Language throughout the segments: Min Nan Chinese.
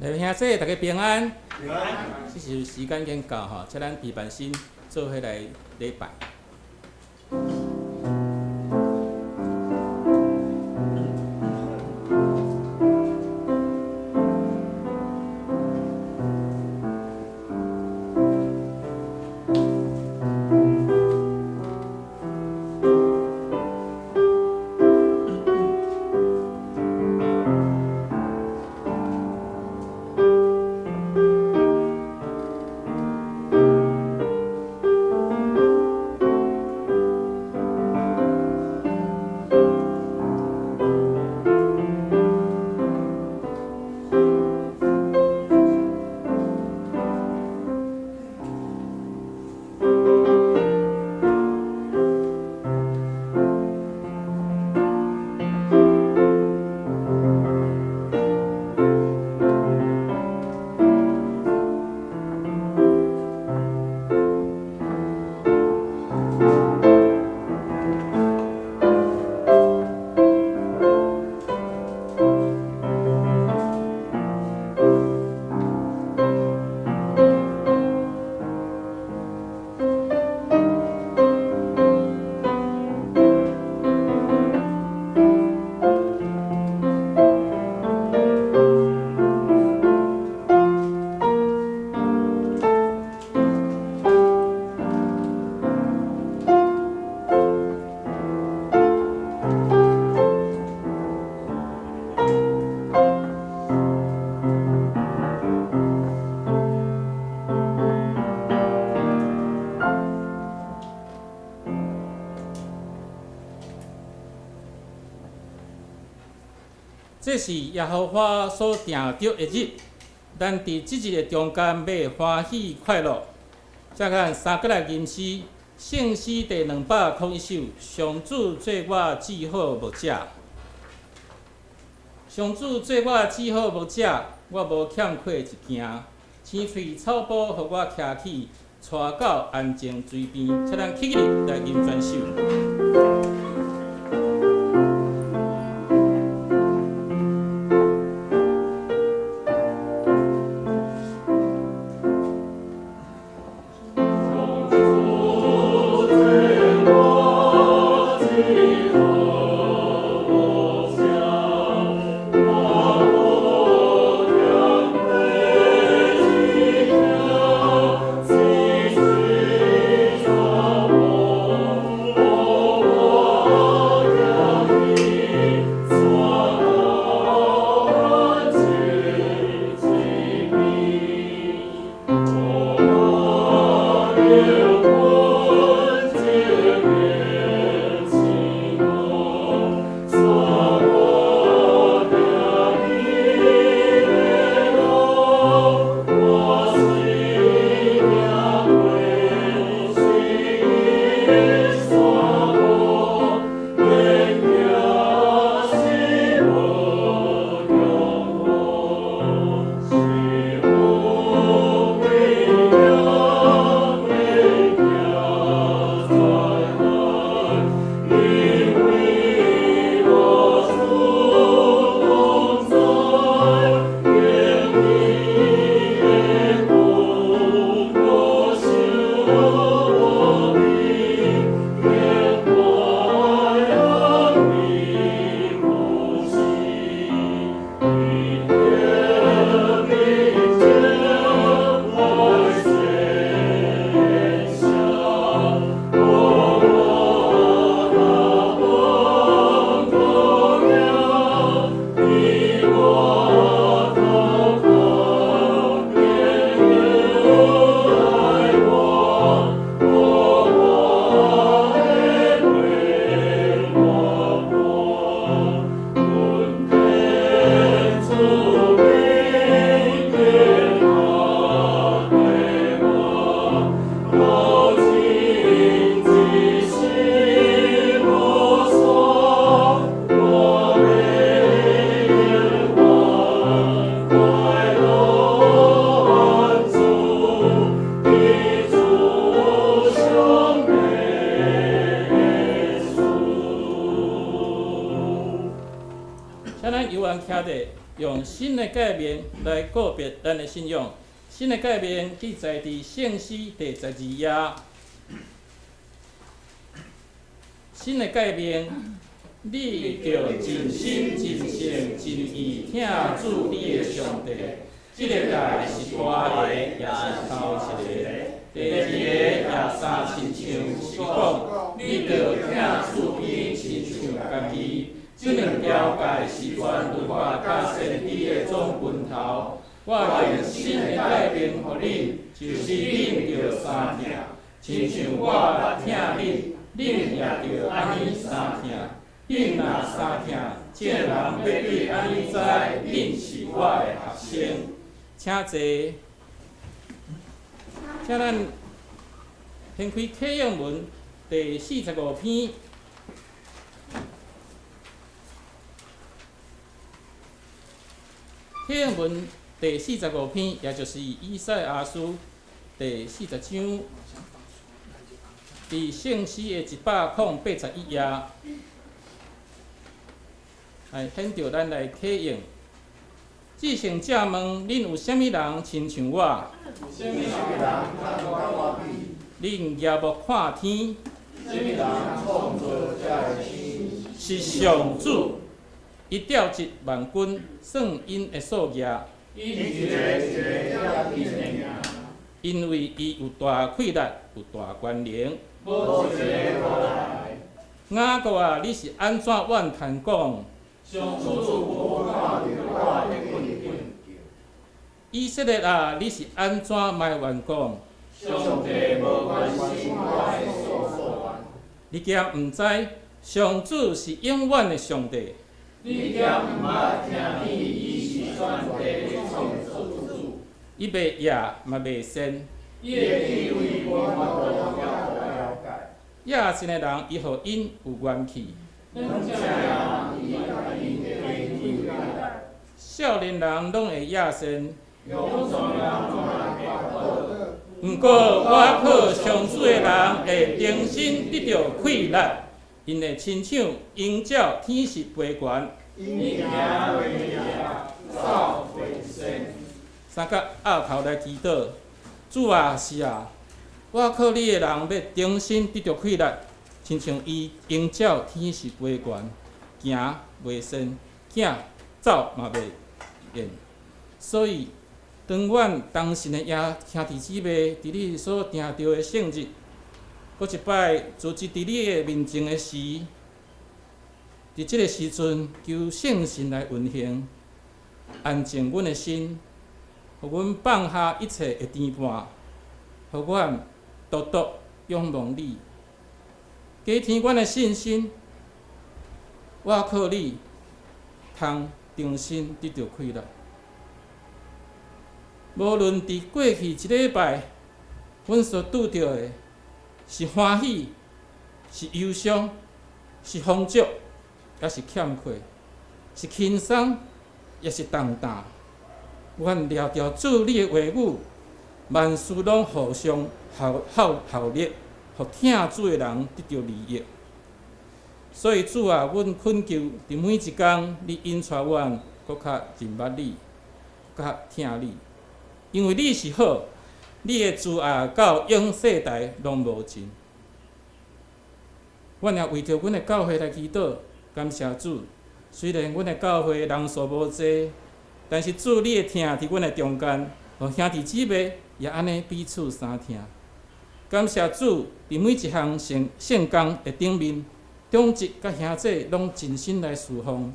來兄弟，大家平安。平安。這是時間已經到吼，請咱彼辦先做伙來禮拜。這是耶和華所定著的日，咱佇這日的中間欲歡喜快樂。請咱三個來吟詩，聖詩第201首，上主做我至好牧者。上主做我至好牧者，我無欠缺一件。青翠草埔予我徛起，帶到安靜水邊。請咱起立來吟全首。用新的誡命來告別咱的信仰。新的誡命記載佇聖詩第12頁。新的誡命，你著盡心、盡性、盡意疼主你的上帝。這个誡是大个，也是頭一个。第二个也相親像，是講你著疼厝邊親像家己。這兩條誡是全律法佮先知的總根頭。我用新的誡命予恁，就是恁著相疼，親像我捌疼恁，恁也著按呢相疼。恁若相疼，眾人欲對按呢知，恁是我的學生。請坐，請咱掀開啟應文第45篇。啟應文第45篇，也就是以賽亞書第40章，佇聖詩的181頁，來顯著咱來啟應。至聖者問：恁有啥物人親像我？有啥物人通佮我比？恁舉目看天，啥物人創造這个星？是上主，伊調集萬軍，算𪜶的數額。𪜶一个一个念𪜶的名。因為伊有大氣力，有大權能。無一个無來。雅各啊，你是按怎怨嘆講？上主無看著我的困境。以色列啊，你是按怎埋怨講？上帝無關心我的訴願。你敢毋知上主是永遠的上帝？你敢毋捌聽見伊是全地的創造主？伊袂夜嘛袂鳞。伊的智慧無法度了解。野心的人，伊予𪜶有元氣。軟弱的人，伊共𪜶加添力。少年人攏會野鳞。勇壯人嘛會跌倒。毋過，倚靠上主的人會重新得著氣力，𪜶會親像鷹鳥天翼飛懸。𪜶行袂徛，走袂鳞。三角挲頭來祈禱，主啊，是啊，倚靠你的人欲重新得著氣力，親像伊鷹鳥天翼飛懸，行袂鳞，囝走嘛袂厭。所以，當阮同信的兄兄弟姊妹，佇你所定著的聖日，閣一擺聚集佇你的面前的時，佇這个時陣，求聖神來運行，安靜阮的心，予阮放下一切的牽絆，予阮獨獨仰望你，加添阮的信心，倚靠你，通重新得著氣力。無論佇過去一禮拜，阮所拄著的是歡喜，是憂傷，是豐足，抑是欠缺，是輕鬆，抑是重擔，阮掠著主你的話語，萬事攏互相效效效力，予疼主的人得著利益。所以主啊，阮懇求佇每一工，你引帶阮閣較認捌你，閣較疼你，因為你是好，你的慈愛到永世代攏無盡。阮也為著阮的教會來祈禱，感謝主。雖然阮的教會人數無濟，但是主你的疼佇阮的中間，予兄弟姊妹也按呢彼此相疼。感謝主，佇每一項聖聖工的頂面，長執佮兄姐攏盡心來侍奉，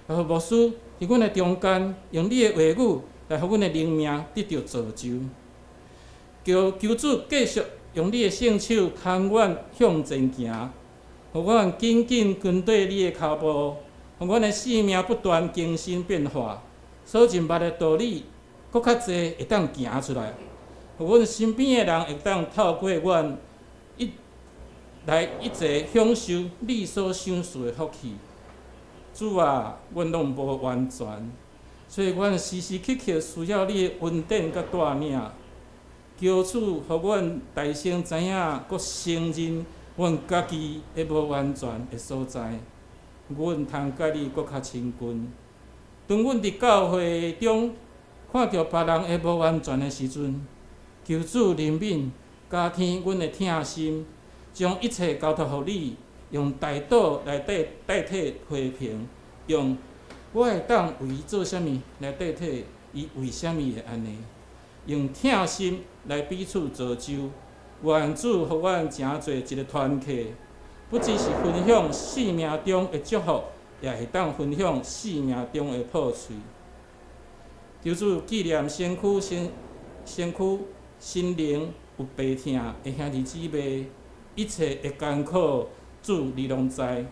予牧師佇阮的中間，用你的話語來予阮的靈命得著造就。求求主繼續用你的聖手牽阮向前行，予阮緊緊跟綴你的跤步，予阮的生命不斷更新變化，所認捌的道理，閣較濟會當行出來，予阮身邊的人會當透過阮一來一齊享受你所賞賜的福氣。主啊，阮攏無完全，所以阮時時刻刻需要你的恩典佮帶領。求主予阮大聲知影，閣承認阮家己的無完全的所在，阮通佮你閣較親近。當阮佇教會中看著別人的無完全的時陣，求主憐憫，加添阮的疼心，將一切交託予你，用代禱來代替批評，用我會當為伊做啥物來代替伊為啥物會按呢？用疼心來彼此造就，願主予阮成做一个團契，不只是分享生命中的祝福，也會當分享生命中的破碎。求主紀念身軀、心靈有病痛的兄弟姊妹，一切的艱苦，主你攏知。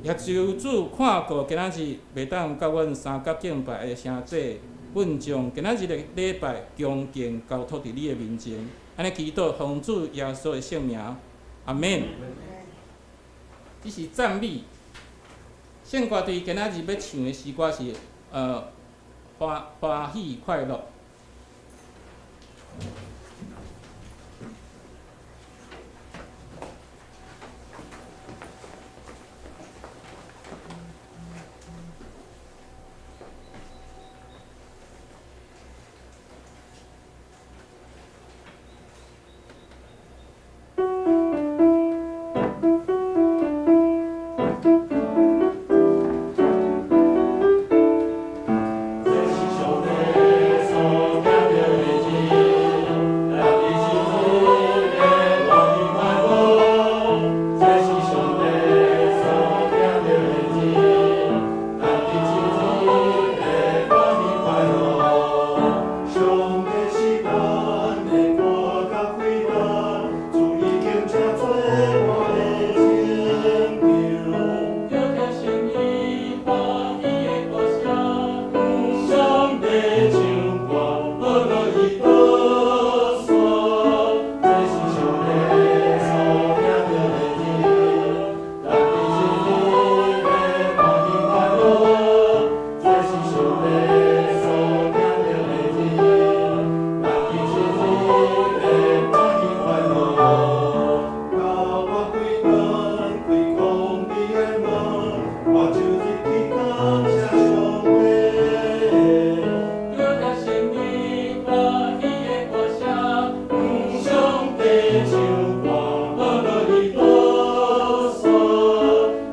也求主看顧今仔日袂當佮阮相佮敬拜的兄弟，阮將今仔日的禮拜恭敬交託佇你的面前，按呢祈禱奉主耶穌的聖名，阿們。這是讚美。聖歌隊今仔日欲唱的詩歌是歡喜快樂。這是上帝所定的日，咱佇這日會歡喜快樂。這是上帝所定的日，咱佇這日會歡喜快樂。上帝是咱的歌佮氣力，主已經成做我的拯救。著聽聖伊歡喜的歌聲，向上帝唱歌，樂樂伊倒煞。這是上帝所定的日，咱佇這日會歡喜快樂。這是上帝所定的日，咱佇這日會歡喜快樂。到我歸轉開公義的門，我就入去感謝上帝。著聽聖伊歡喜的歌聲，向上帝唱歌，樂樂伊倒煞。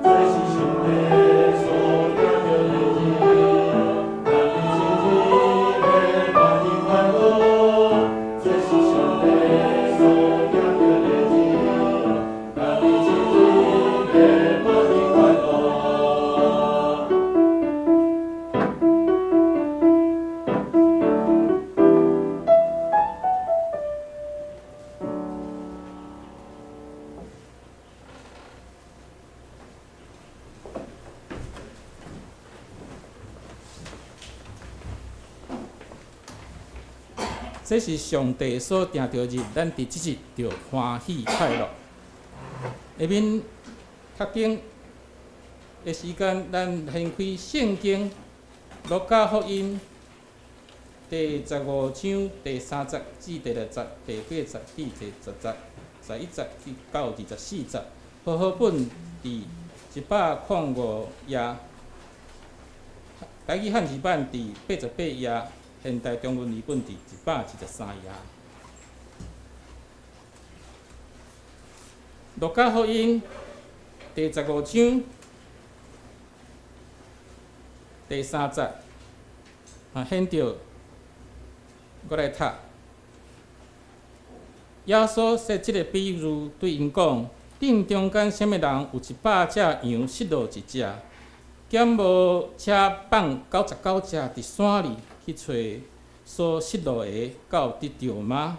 這是上帝所定的日，咱佇這日會歡喜快樂。這是上帝所定的日，咱佇這日會歡喜快樂。這是上帝所定著日，咱佇這日著歡喜快樂。下面讀經的時間，咱掀開聖經路加福音第15章第3節至第6節、第8節至第10節、11節至到24節，和合本佇105頁，台語漢字版佇88頁，現代中文譯本佇173頁。路加福音第15章第3節，啊，現著我來讀。耶穌設這个比喻對𪜶講：恁中間啥物人有100隻羊失落一隻，敢無捨放99隻佇山裡去揣所失落的，到得著嗎？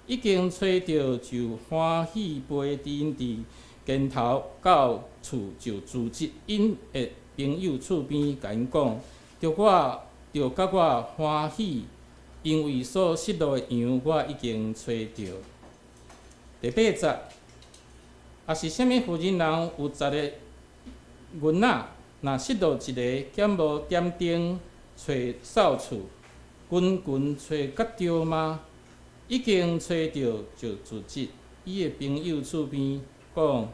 已經揣著就歡喜背佇𪜶佇肩頭，到厝就聚集𪜶的朋友厝邊，共𪜶講：著佮我歡喜，因為所失落的羊我已經揣著。第8節，抑是啥物婦人人有十个銀仔，若失落一个，敢無點燈揣掃厝，緊緊揣較著嗎？已經揣著就聚集伊的朋友厝邊，講：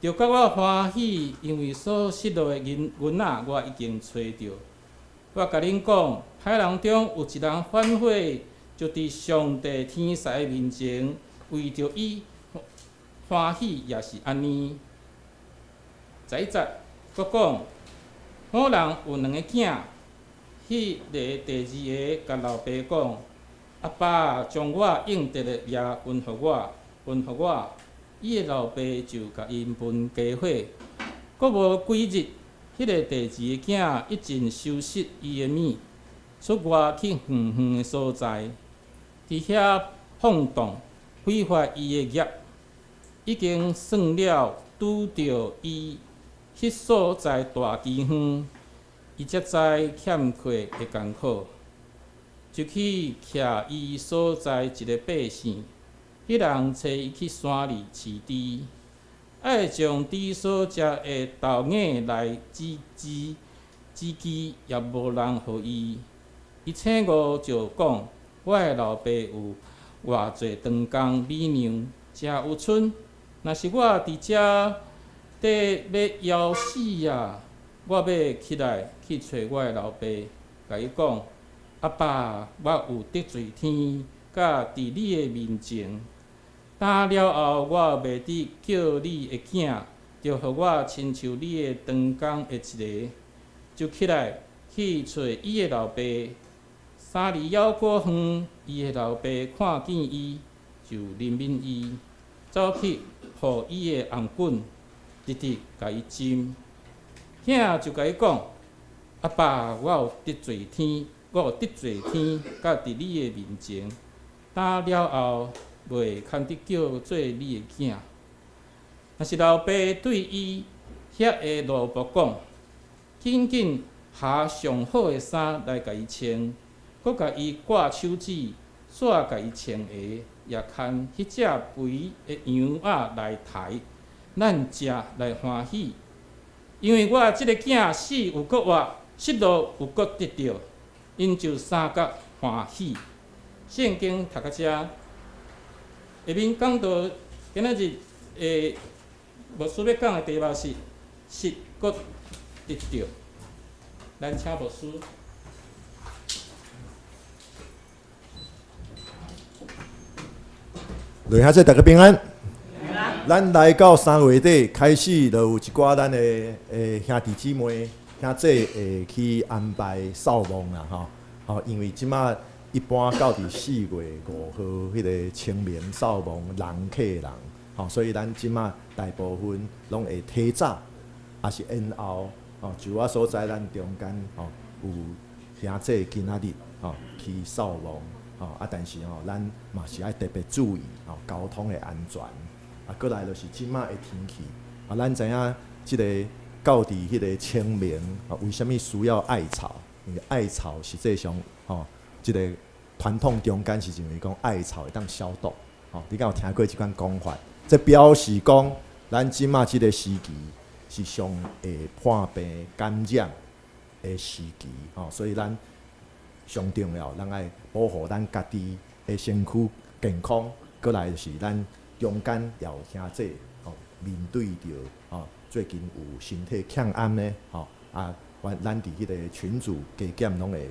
著佮我歡喜，因為所失落的銀仔我已經揣著。我共恁講，歹人中有一人反悔，就佇上帝天使的面前，為著伊歡喜，也是按呢。11節，閣講，某人有兩个囝，彼个第二个共老爸講：阿爸，將我應得的業分予我，分予我。伊的老爸就共𪜶分家伙。閣無幾日，彼个第二个囝一盡收拾伊的物，出外去遠遠的所在，佇遐放蕩，揮霍伊的業，已經算了拄著伊彼所在大饑荒，伊才知欠缺的艱苦，就去徛伊所在一个百姓，彼人揣伊去山裡飼豬，愛將豬所食的豆芽來指指指飢，也無人予伊。伊醒悟就講：我的老爸有偌濟長工米糧，誠有賰。若是我佇遮底欲枵死啊！我欲起來去揣我的老爸，共伊講：阿爸，我有得罪天，佮佇你的面前。今了後，我袂得叫你的囝，著予我親像你的長工的一个，就起來去揣伊的老爸。三里猶閣遠，伊的老爸看見伊，就憐憫伊，走去抱伊的頷頸，直直共伊親。囝就共伊講：阿爸，我有得罪天，我有得罪天，佮佇你的面前。今了後，袂堪得叫做你的囝。但是老爸對伊遐个奴僕講：緊緊縖上好的衫來共伊穿，閣共伊掛手指，煞共伊穿鞋，也牽彼隻肥的羊仔來刣，咱食來歡喜。因為我這个囝死又閣活，失落又閣得著，𪜶就相佮歡喜。聖經讀到遮，下面講到今仔日的牧師欲講的題目是失閣得著。咱請牧師。來下這大家平安。咱來到3月底開始，就有一寡咱的兄弟姊妹、兄姊會去安排掃墓啦，吼。吼，因為這馬一般到佇4月5號，彼个清明掃墓人客人，吼，所以咱這馬大部分攏會提早，抑是延後，吼。就我所知，咱中間吼有兄姊今仔日吼去掃墓，吼啊，但是吼咱嘛是愛特別注意吼交通的安全。啊，閣來就是這馬的天氣，啊，咱知影這个到佇彼个清明，啊，為啥物需要艾草？因為艾草實際上，吼，這个傳統中間是認為講艾草會當消毒，吼，你敢有聽過這款講法？這表示講，咱這馬這个時期是上會破病感染的時期，吼，所以咱上重要，咱愛保護咱家己的身軀健康，閣來就是咱中間也有兄姊吼面對著吼最近有身體欠安的吼啊，咱佇彼个群組加減攏會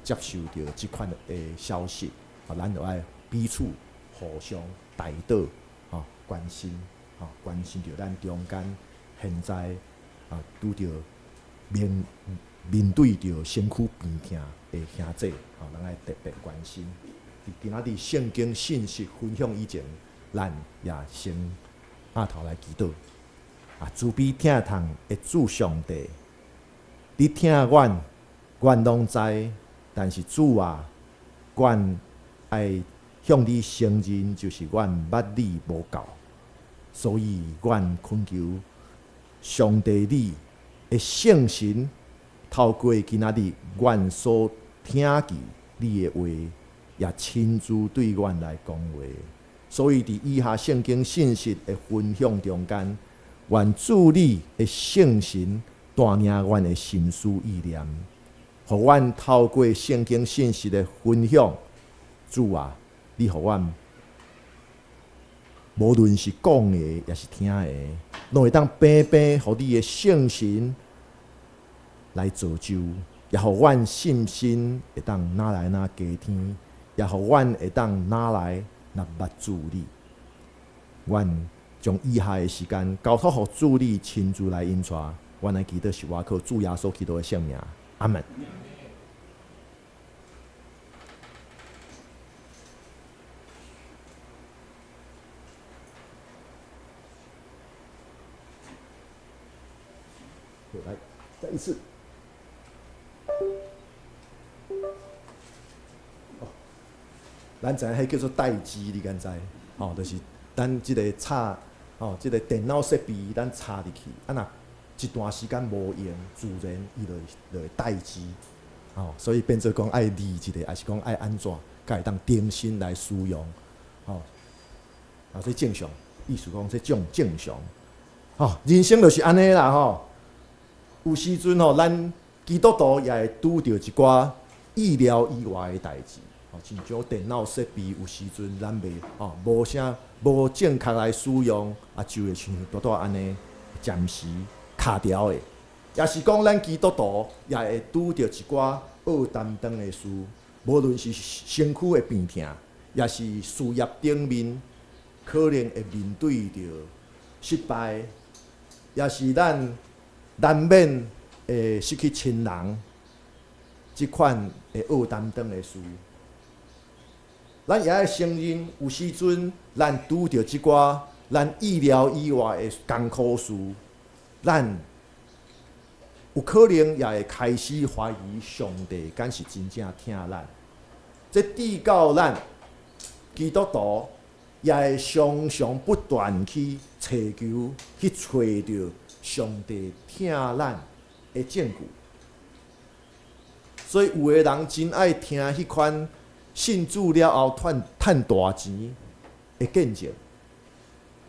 接受著這款的消息，啊，咱就愛彼此互相代禱吼關心吼關心著咱中間現在啊拄著面面對著身軀病痛的兄姊吼，咱愛特別關心。佇今仔日聖經信息分享以前，咱也先阿頭來祈禱。啊，慈悲疼痛的主上帝，你疼阮，阮攏知。但是主啊，阮愛向你承認，就是阮捌你無夠，所以阮懇求上帝你的聖神，透過今仔日阮所聽見你的話，也親自對阮來講話。所以佇以下聖經信息的分享中間，願主你的聖神帶領阮的心思意念，予阮透過聖經信息的分享，主啊，你予阮無論是講的，抑是聽的，攏會當平平予你的聖神來造就，也也予阮信心會當愈來愈加添，也予阮會當愈來愈捌主你。阮將以下的時間交託予主你親自來引帶，阮來祈禱是倚靠主耶穌基督的聖名，阿門。來，再一次。哦，咱知影彼叫做待機，你敢知？吼，就是咱這个插，吼，這个電腦設備咱插入去，啊若一段時間無用，自然伊就會待機，吼，所以變做講愛離一下，抑是講愛按怎，才會當重新來使用，吼，啊，這正常，意思講這種正常，吼，人生就是按呢啦，吼。有時陣吼，咱基督徒也會拄著一寡意料以外的代誌，吼，親像電腦設備有時陣咱袂吼無啥無正確來使用，啊，就會像拄拄按呢暫時卡掉的。也是講咱基督徒也會拄著一寡惡擔當的事，無論是身軀的病痛，也是事業頂面可能會面對著失敗，也是咱難免會失去親人，這款會惡擔當的事，咱也愛承認，有時陣咱拄著這寡咱意料以外的艱苦事，咱有可能也會開始懷疑上帝敢是真正疼咱。這至到咱基督徒也會常常不斷去尋求、去揣著上帝疼咱的證據。所以有的人真愛聽彼款信主了後賺趁大錢的見證。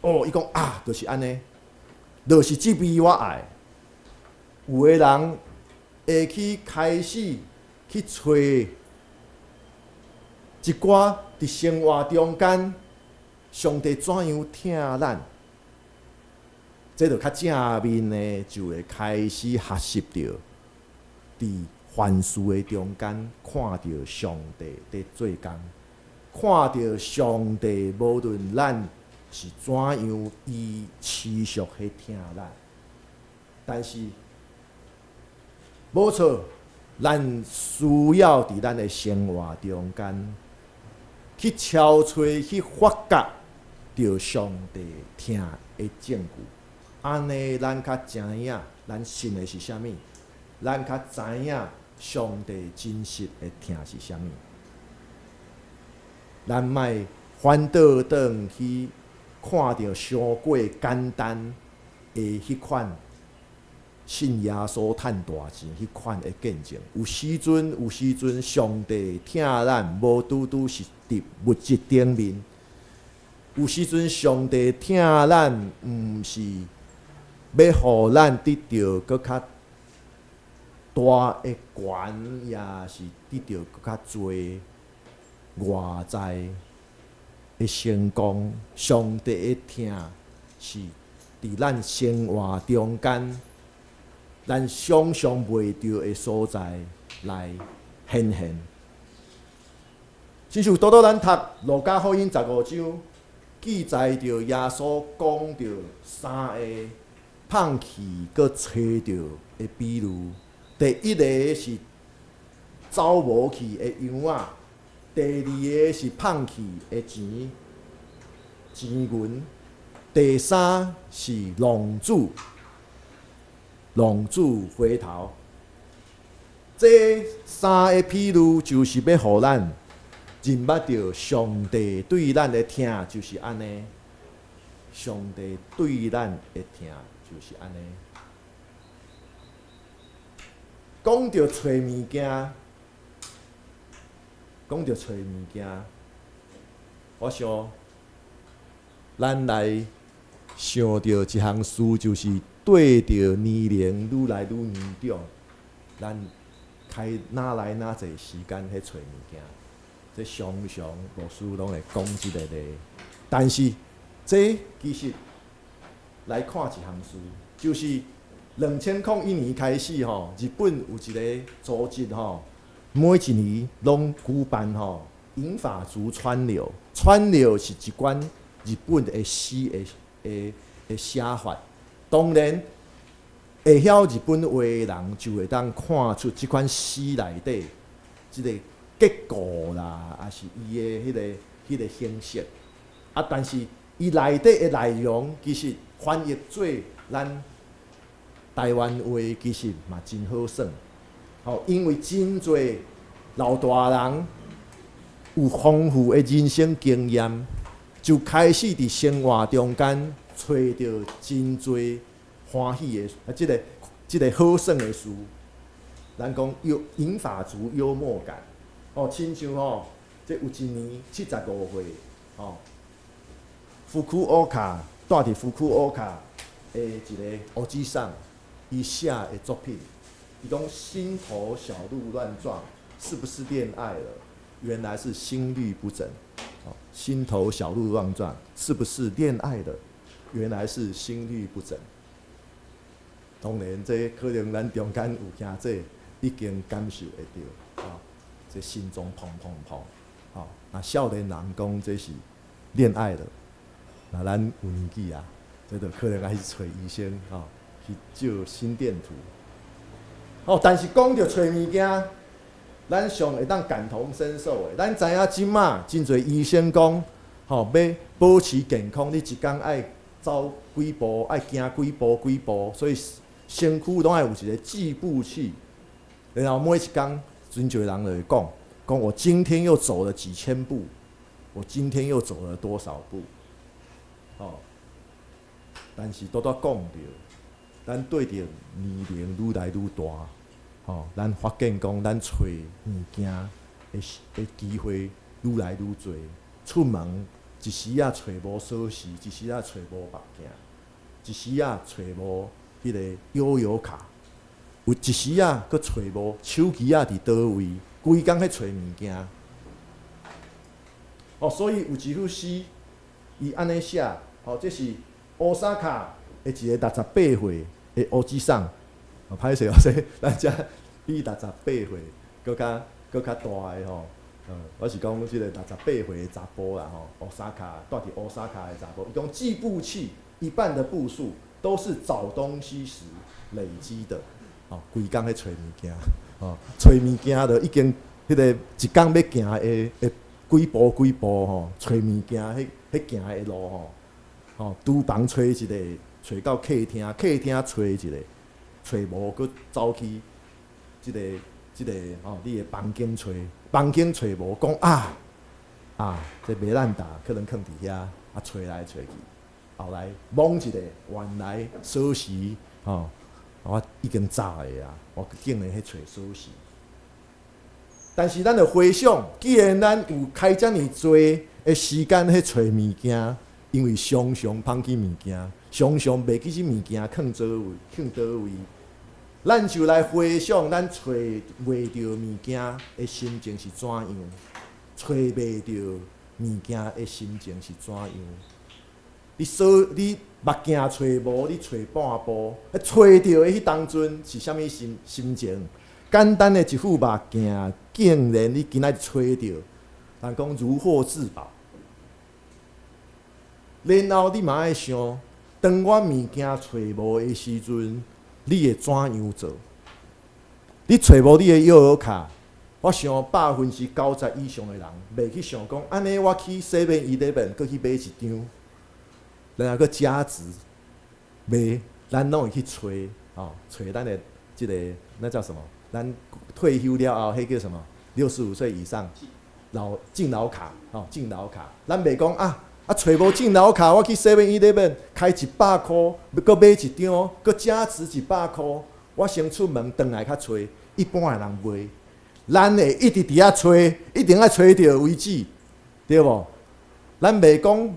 哦，伊講啊，就是按呢，就是這味我愛。有的人會去開始去揣一寡佇生活中間，上帝怎樣疼咱，這就較正面的，就會開始學習著佇凡事的中間，看著上帝佇做工，看著上帝無論咱是怎樣，伊持續彼疼咱。但是無錯，咱需要佇咱的生活中間去敲揣、去發覺著上帝疼的證據。按呢，咱較知影咱信的是啥物，咱較知影上帝真實的疼是啥物。咱莫反倒轉去看著傷過簡單的彼款信耶穌趁大錢彼款的見證。有時陣，有時陣，上帝疼咱無拄拄是佇物質頂面。有時陣，上帝疼咱，毋是欲予咱得著閣較大的權，也是得著閣較濟外在的成功。上帝的疼是佇咱生活中間，咱想像袂著的所在來顯現。親像拄拄咱讀路加福音15章，記載著耶穌講著三个放棄閣揣著的比喻。第一个是走無去的羊仔，第二个是放棄的錢錢銀，第三是浪子，浪子回頭。這三个比喻就是欲予咱認捌著上帝對咱的疼就是按呢，上帝對咱的疼就是按呢。講著揣物件，講著揣物件，我想咱來想著一項事，就是對著年齡愈來愈年長，咱開哪來哪濟時間去揣物件，這常常牧師攏會講這个例。但是這其實來看一項事，就是2001年開始吼，日本有一个組織吼，每一年攏舉辦吼銀髮族川柳。川柳是一款日本的詩的寫法。當然，會曉日本話的人就會當看出這款詩內底這個結構啦，抑是伊的彼個形式。啊，但是伊內底的內容其實翻譯做咱台灣話其實嘛真好耍。吼，因為真濟老大人有豐富的人生經驗，就開始佇生活中間揣著真濟歡喜的啊，這個好耍的事。咱講幽銀髮族幽默感，哦，親像吼，這有一年75歲，吼，福庫歐卡住佇福庫歐卡的一個おじさん，伊寫的作品，伊講心頭小鹿亂撞，是不是戀愛了？原來是心律不整。哦，心頭小鹿亂撞，是不是戀愛了？原來是心律不整。當然，這可能咱中間有兄弟已經感受會著，哦，這心臟砰砰砰，吼，那少年人講這是戀愛了，那咱有年紀啊，這就可能愛去揣醫生，吼，去照心電圖。哦，但是講著揣物件，咱上會當感同身受的。咱知影這馬真濟醫生講，吼，欲保持健康，你一工愛走幾步，愛行幾步幾步，所以身軀攏愛有一個計步器。然後每一工，真濟人就會講，講我今天又走了幾千步，我今天又走了多少步？哦，但是拄拄講著，咱對著年齡愈來愈大，吼，咱發現講咱揣物件的機會愈來愈濟，出門一時仔揣無鎖匙，一時仔揣無目鏡，一時仔揣無彼個悠遊卡，有一時仔閣揣無手機仔佇佗位，規工咧揣物件。哦，所以有一首詩，伊按呢寫，吼，這是大阪的一個68歲的おじさん，哦，歹勢哦，這咱遮比68歲閣較大的吼，我是講這個68歲的查埔啦吼，大阪住佇大阪的查埔，伊講計步器一半的步數都是找東西時累積的，哦，規工咧揣物件，哦，揣物件就已經彼個一工欲行的幾步幾步吼，揣物件，彼行的路吼，吼，廚房揣一個，揣到客廳，客廳揣一個，揣無，閣走去這個吼，你的房間揣，房間揣無，講啊啊，這米蘭達可能囥佇遐，啊，揣來揣去，後來摸一下，原來鎖匙吼，我已經走的啊，我竟然去揣鎖匙。但是咱著回想，既然咱有開遮爾濟的時間去揣物件，因為常常拋棄物件，常常袂記這物件囥佗位，囥佗位，咱就來回想咱揣袂著物件的心情是怎樣，揣袂著物件的心情是怎樣。你鎖你目鏡揣無，你揣半步，揣著的彼當陣是啥物心情？簡單的一副目鏡，竟然你今仔日揣著，人講如獲至寶。然後你嘛愛想，當我物件揣無的時陣，你會怎樣做？你揣無你的悠遊卡，我想90%以上的人袂去想講，按呢我去 7-Eleven 閣去買一張，然後閣加值，袂，咱攏會去揣，吼，揣咱的這個那叫什麼？咱退休了後，彼叫什麼？65歲以上老敬老卡，吼，敬老卡。咱袂講啊，啊，揣無敬老卡，我去 7-Eleven 開100箍，閣買一張，閣加值100箍，我先出門轉來較揣。一般的人袂，咱會一直佇遐揣，一定愛揣著為止，對無？咱袂講目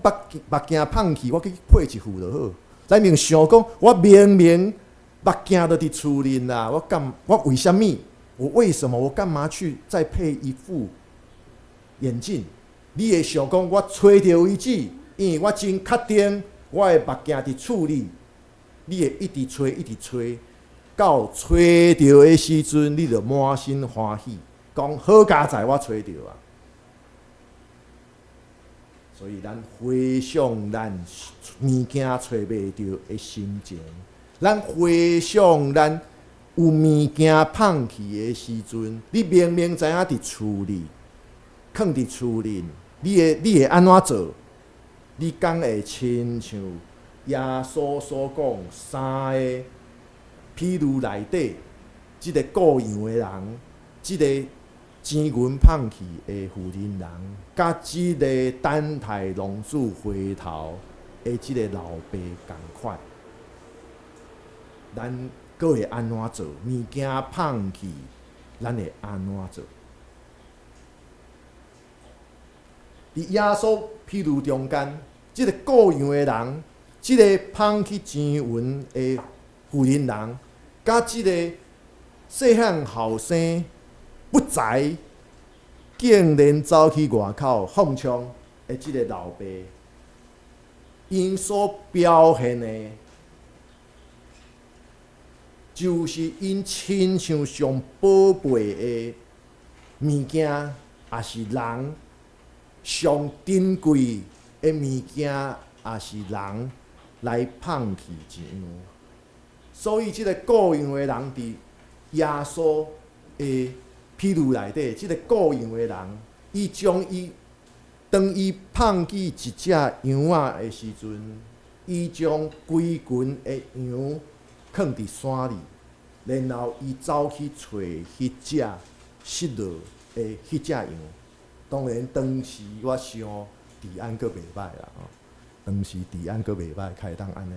鏡放去，我去配一副就好。咱明想講，我明明目鏡都佇厝裡啦，我幹我為啥物？我為什麼我幹嘛去再配一副眼鏡？你會想講，我揣著為止，因為我真確定我的目鏡佇厝裡，你會一直揣，一直揣。到揣著的時陣，你就滿心歡喜，講好佳哉，我揣著啊！所以咱回想咱物件揣袂著的心情，咱回想咱有物件麭去的時陣，你明明知影佇厝裡，囥佇厝裡，你會按怎做？你敢會親像耶穌所講三个譬喻內底，這个顧羊的人，這个錢銀麭去的婦人人，佮這个等待浪子回頭的這个老爸仝款，咱閣會按怎做？物件麭去，咱會按怎做？佇耶穌譬喻中間，這个顧羊的人，這个麭去錢銀的婦人人，佮這个細漢後生不才，竟然走去外口放槍的這个老爸，𪜶所表現的，就是𪜶親像上寶貝的物件，抑是人上珍貴的物件，抑是人來麭去一樣。所以，這个顧羊的人佇耶穌的譬喻內底，這个顧羊的人，伊將伊當伊麭去一隻羊仔的時陣，伊將規群的羊囥佇山裡，然後伊走去揣彼隻失落的彼隻羊。當然，當時我想治安閣袂䆀啦，吼，當時治安閣袂䆀，較會當按呢。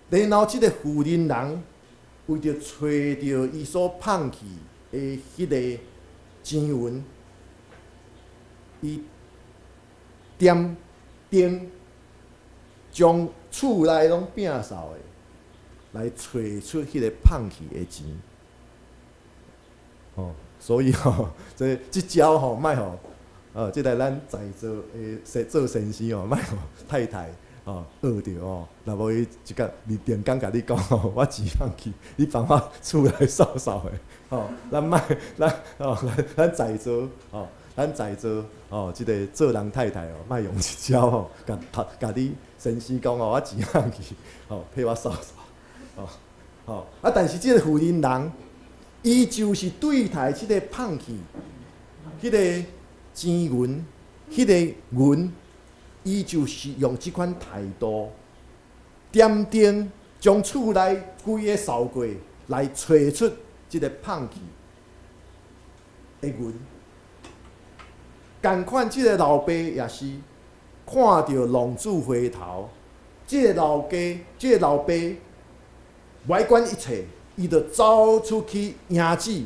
然後，這个婦人人為著揣著伊所麭去的彼个錢銀，伊點燈，將厝內攏摒掃的，來揣出彼個麭去的錢。哦，所以吼，這這招吼，莫予，這个咱在座的做先生吼，莫予太太吼學著吼，若無伊一工你定工共你講吼，我錢麭去，你幫我厝內掃掃的，吼，咱莫咱吼，咱在座吼，咱在座吼，這个做人太太哦，莫用這招吼，共頭共你先生講吼，我錢麭去，吼，替我掃掃，吼吼，啊，但是這个婦人人，伊就是對待這个麭去，彼个錢銀，彼个銀，伊就是用這款態度，點燈將厝內規个掃過，來揣出這个麭去的銀。仝款，這个老爸也是看著浪子回頭，這个老家，這个老爸，袂管一切，伊就走出去迎接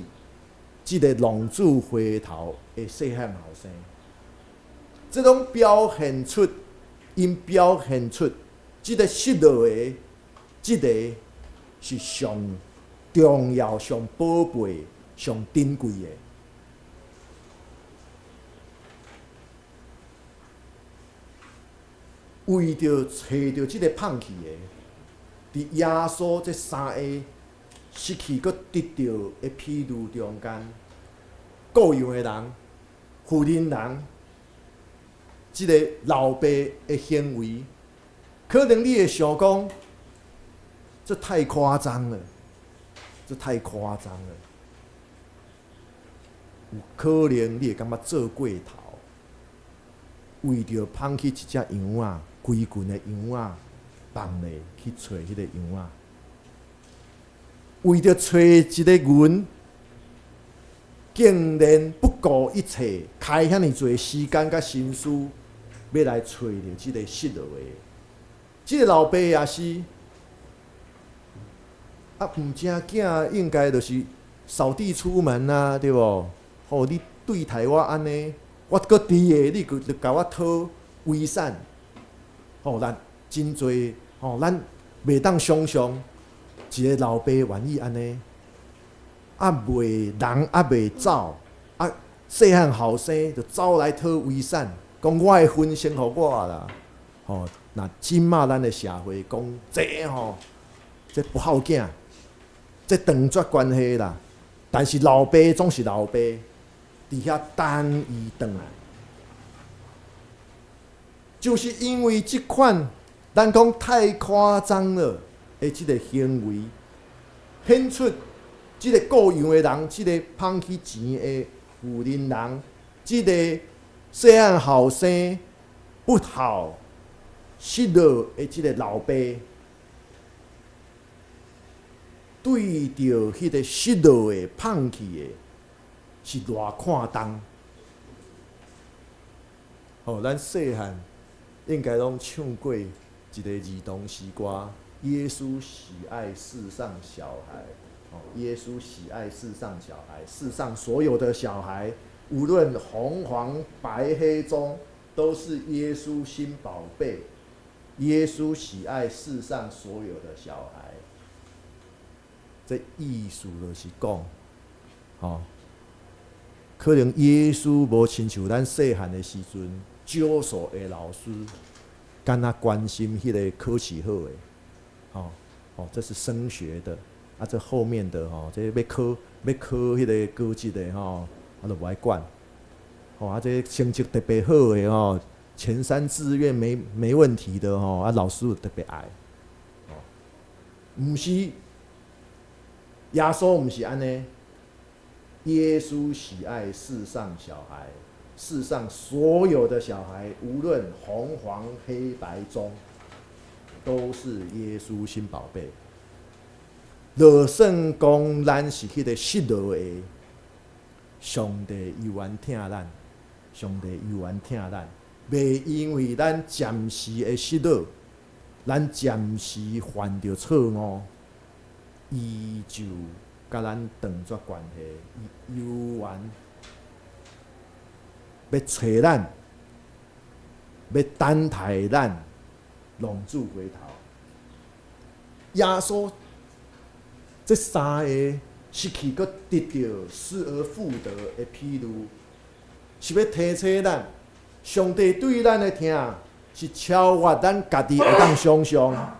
這个浪子回頭的細漢後生。這攏表現出，𪜶表現出這个失落的，這个是上重要、上寶貝、上珍貴的。為著揣著這个麭去的，佇耶穌這三个失去閣得著的譬喻中間，顧羊的人、婦人人，這个老爸的行為，可能你會想講，這太誇張了，這太誇張了。有可能你會感覺做過頭，為著麭去一隻羊仔，規群的羊仔，放咧去揣彼个羊仔，為著揣一個銀，竟然不顧一切，開遐爾濟時間佮心思，欲來揣著這个失落的。這个老爸也是，啊，毋正囝應該就是掃地出門啊，對無？吼，你對待我按呢，我閣佇的，你閣就共我討遺產。吼，咱真濟吼，咱袂當想象一个老爸願意按呢，啊袂人猶未走，啊細漢後生就走來討遺產，講我的份先予我啦。吼，若這馬咱的社會講這吼，這不孝囝，這斷絕關係啦。但是老爸總是老爸，佇遐等伊轉來，就是因為這款咱講太誇張了的這个行為，顯出這个顧羊的人，這个芳去錢的婦人人，這个細漢後生不好失落的這个老爸，對著彼个失落的芳去的，是偌看重。吼，咱細漢應該攏唱過一个兒童詩歌，耶穌喜愛世上小孩。哦，耶穌喜愛世上小孩，世上所有的小孩，無論紅黃白黑棕，都是耶穌心寶貝。耶穌喜愛世上所有的小孩。這意思就是講，吼，可能耶穌無親像咱細漢的時陣，少數的老師，敢若關心彼个考試好的，吼，哦，這是升學的，啊，這後面的吼，這欲考彼个高職的吼，啊，就無愛管，吼，啊，這成績特別好的吼，前三志願沒問題的吼，啊，老師就特別愛，哦，毋是。耶穌毋是按呢，耶穌喜愛世上小孩，世上所有的小孩，無論紅黃黑白棕，都是耶穌心寶貝。就算講咱是彼个失落的，上帝猶原疼咱，上帝猶原疼咱，袂因為咱暫時的失落，咱暫時犯著錯誤，伊就共咱斷絕關係，伊猶原欲揣咱，欲等待咱浪子回頭。耶穌這三個失去閣得著失而復得的比喻，是欲提醒咱，上帝對咱的疼是超越咱家己會當想像，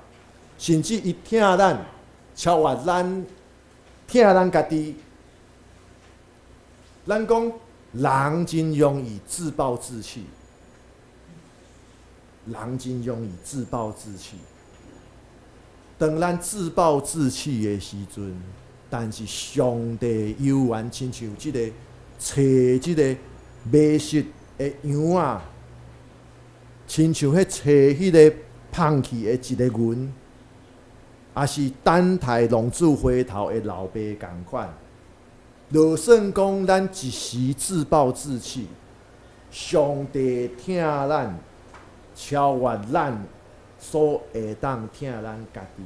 甚至伊疼咱，超越咱疼咱家己。咱講人真容易自暴自棄，人真容易自暴自棄。當咱自暴自棄的時陣，但是上帝猶原親像這个揣這个迷失的羊仔，親像彼揣彼个芳去的一个銀，抑是等待浪子回頭的老爸仝款。就算講咱一時自暴自棄，上帝疼咱，超越咱所會當疼咱家己。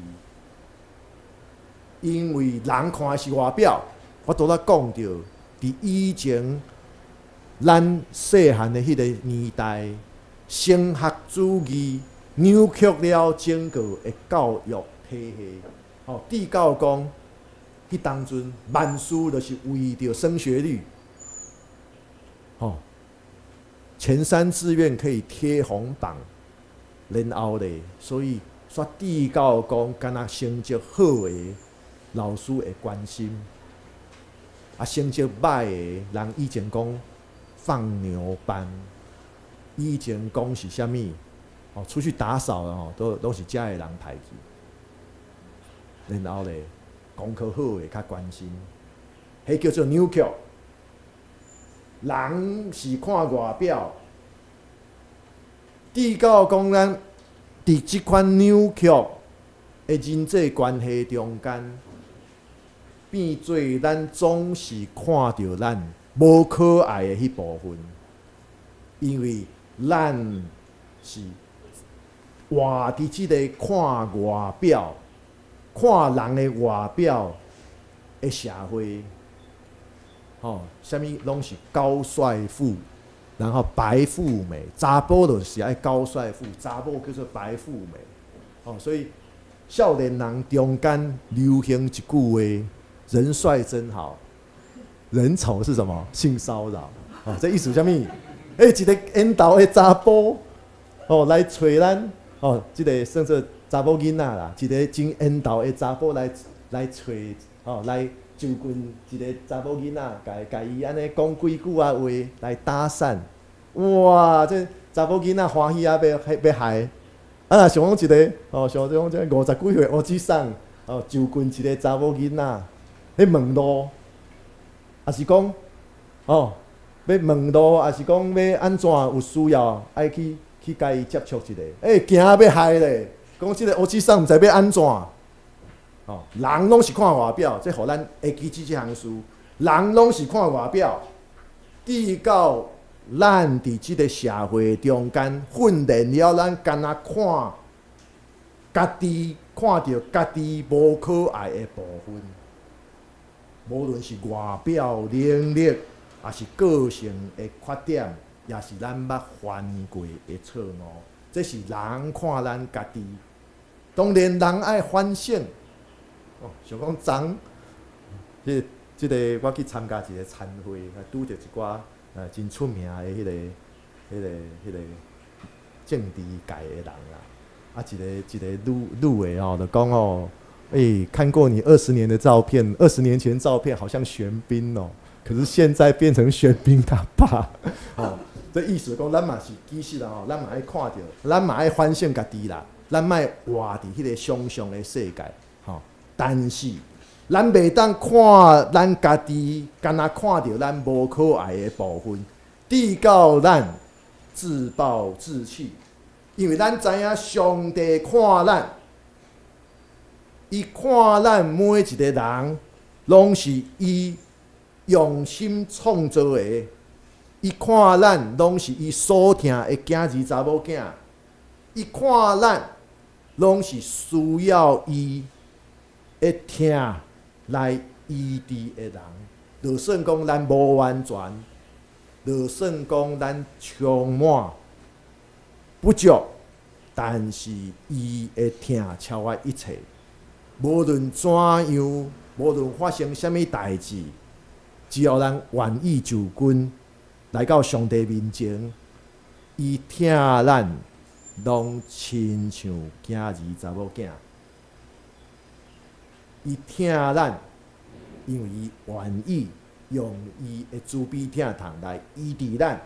因為人看的是外表，我拄仔講著，佇以前咱細漢的彼个年代，升學主義扭曲了整個的教育體系。吼，至到講，彼當陣萬事就是為著升學率，吼，前三志願可以貼紅榜，然後咧，所以煞至到講，敢若成績好的老師會關心，啊，成績䆀的人以前講放牛班，以前講是啥物？哦，出去打掃吼，攏是遮的人刣去，然後咧，功課好的較關心，彼叫做扭曲。人是看外表，至到講咱佇這款扭曲的人際關係中間，變做咱總是看著咱無可愛的彼部分，因為咱是活佇這个看外表、看人的外表的社會，吼，啥物攏是高帥富，然後白富美，查埔就是愛高帥富，查某叫做白富美，哦，所以少年人中間流行一句話：人帥真好，人醜是什麼？性騷擾。哦，這意思啥物？欸，一个緣投的查埔，哦，來揣咱，哦，這个算做查某囡仔啦，一个真緣投的查埔來揣吼，來就近一個查某囡仔，共共伊按呢講幾句仔話來搭訕，哇！這查某囡仔歡喜啊，欲欲害。啊，若想講一個，吼，像講這五十幾歲烏子桑，吼，就近一個查某囡仔，咧問路，抑是講，吼，欲問路，抑是講欲按怎有需要，愛去去共伊接觸一下，欸，驚欲害咧，講這個烏子桑毋知欲按怎。吼，人攏是看外表，這予咱會記這項事。人攏是看外表，直到咱佇這個社會中間訓練了，咱干焦看家己，看著家己無可愛的部分，無論是外表能力，抑是個性的缺點，抑是咱捌犯過的錯誤，這是人看咱家己。當然，人愛反省。哦，想講昨，彼這个我去參加一個餐會，拄著一寡真出名的彼个、彼个、彼个政治界的人啦。啊，一個一個女女的吼，就講吼，欸，看過你二十年的照片，二十年前照片好像玄彬哦，可是現在變成玄彬他爸。吼，這意思講，咱嘛是其實啊吼，咱嘛愛看著，咱嘛愛反省家己啦，咱莫活佇彼個想像的世界，吼。但是，咱袂當看咱家己，干焦看著咱無可愛的部分，直到咱自暴自棄，因為咱知影上帝看咱，伊看咱每一個人，攏是伊用心創造的，伊看咱攏是伊所疼的囝兒查某囝，伊看咱攏是需要伊的疼來醫治的人，就算講咱無完全，就算講咱充滿不足，但是伊的疼超越一切。無論怎樣，無論發生啥物代誌，只要咱願意就近來到上帝面前，伊疼咱，攏親像囝兒查某囝。伊疼咱，因為伊願意用伊的慈悲疼痛來醫治咱。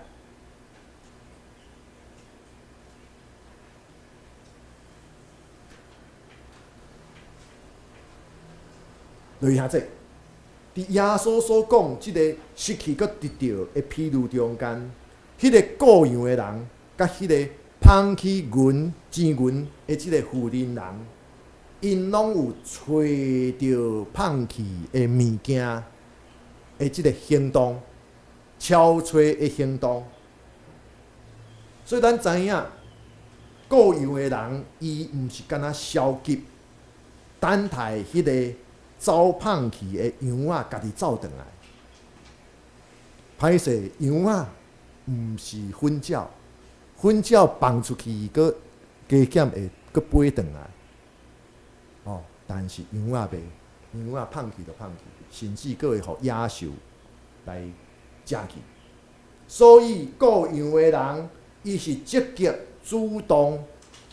落去遐濟，佇耶穌所講這个失去閣得著的比喻中間，彼个顧羊的人，佮彼个捧去銀錢銀的這个婦人人，𪜶攏有揣著放棄的物件的這个行動，撨揣的行動。所以咱知影，顧羊的人，伊毋是干焦消極，等待彼个走放去的羊仔家己走轉來。歹勢，羊仔毋是糞鳥，糞鳥放出去，閣加減會閣飛轉來。哦，但是羊仔袂，羊仔放去就放去，甚至閣會予野獸來食去。所以顧羊的人，伊是積極主動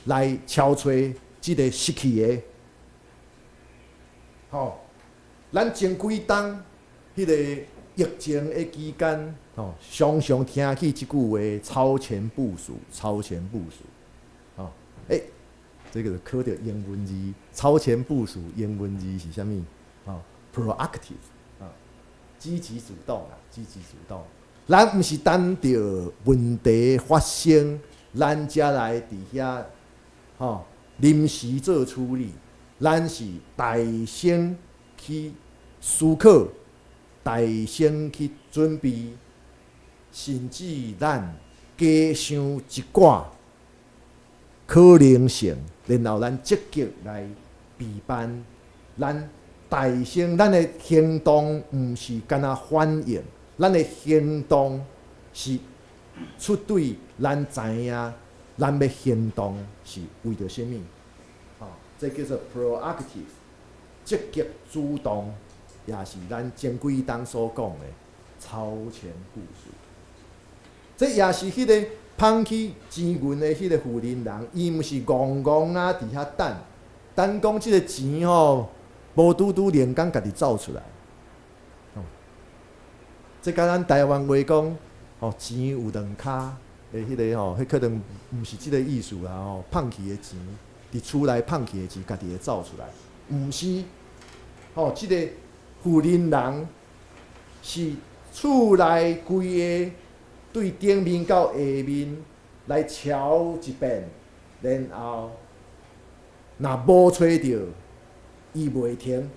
來撨揣這个失去的。吼，咱前幾冬彼个疫情的期間，吼，常常聽起這句話：超前部署，超前部署。吼，欸，這个就考著英文字，超前部署英文字是啥物？吼，proactive，啊，積極主動啊，積極主動。咱毋是等著問題發生，咱才來佇遐，吼，臨時做處理。咱是預先去思考，預先去準備，甚至咱加想一寡可能性，然後咱積極來備辦。咱預先，咱的行動毋是干焦反應，咱的行動是出對咱知影，咱欲行動是為著啥物？吼，這叫做 proactive，積極主動，也是咱前幾冬所講的超前部署。這也是彼个捧去錢銀的彼个婦人人，伊毋是戇戇啊佇遐等，等講這个錢吼，無拄拄靈工家己走出來。哦，這佮咱台灣話講，吼，錢有兩跤的彼个吼，彼可能毋是這个意思啦吼。放去的錢，佇厝內放去的錢，家己會走出來，毋是，吼，這个婦人人是厝內規个對頂面到下面來抄一遍，然後若無揣著，伊袂停。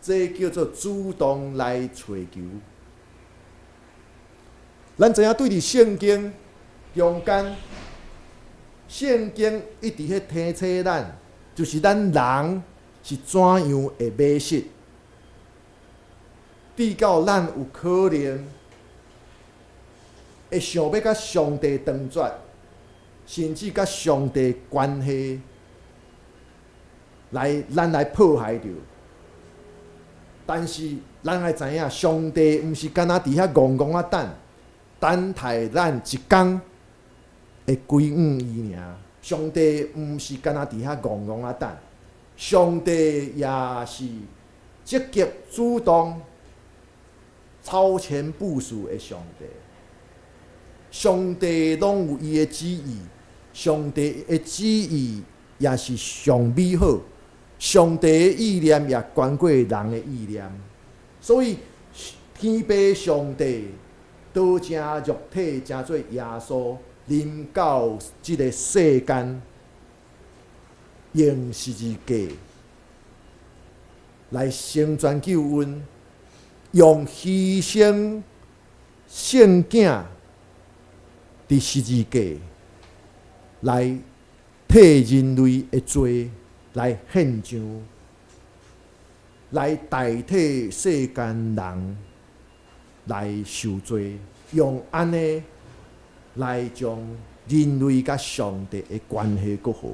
這叫做主動來揣求。咱知影對佇聖經中間，聖經一直咧提醒咱，就是咱人是怎樣會迷失，直到咱有可能會想欲佮上帝斷絕，甚至佮上帝關係來咱來破壞著。但是咱愛知影，上帝毋是干焦佇遐戇戇仔等，等待咱一工會歸向伊爾。上帝毋是干焦佇遐戇戇仔等，上帝也是積極主動、超前部署的上帝。上帝攏有伊的旨意，上帝的旨意也是上美好。上帝的意念也懸過人的意念，所以天父上帝道成肉體，成做耶穌，臨到這个世間，用十字架來成全救恩，用犧牲聖囝佇十字架來替人類的罪來獻上，來代替世間人來受罪，用按呢來將人類佮上帝的關係閣好。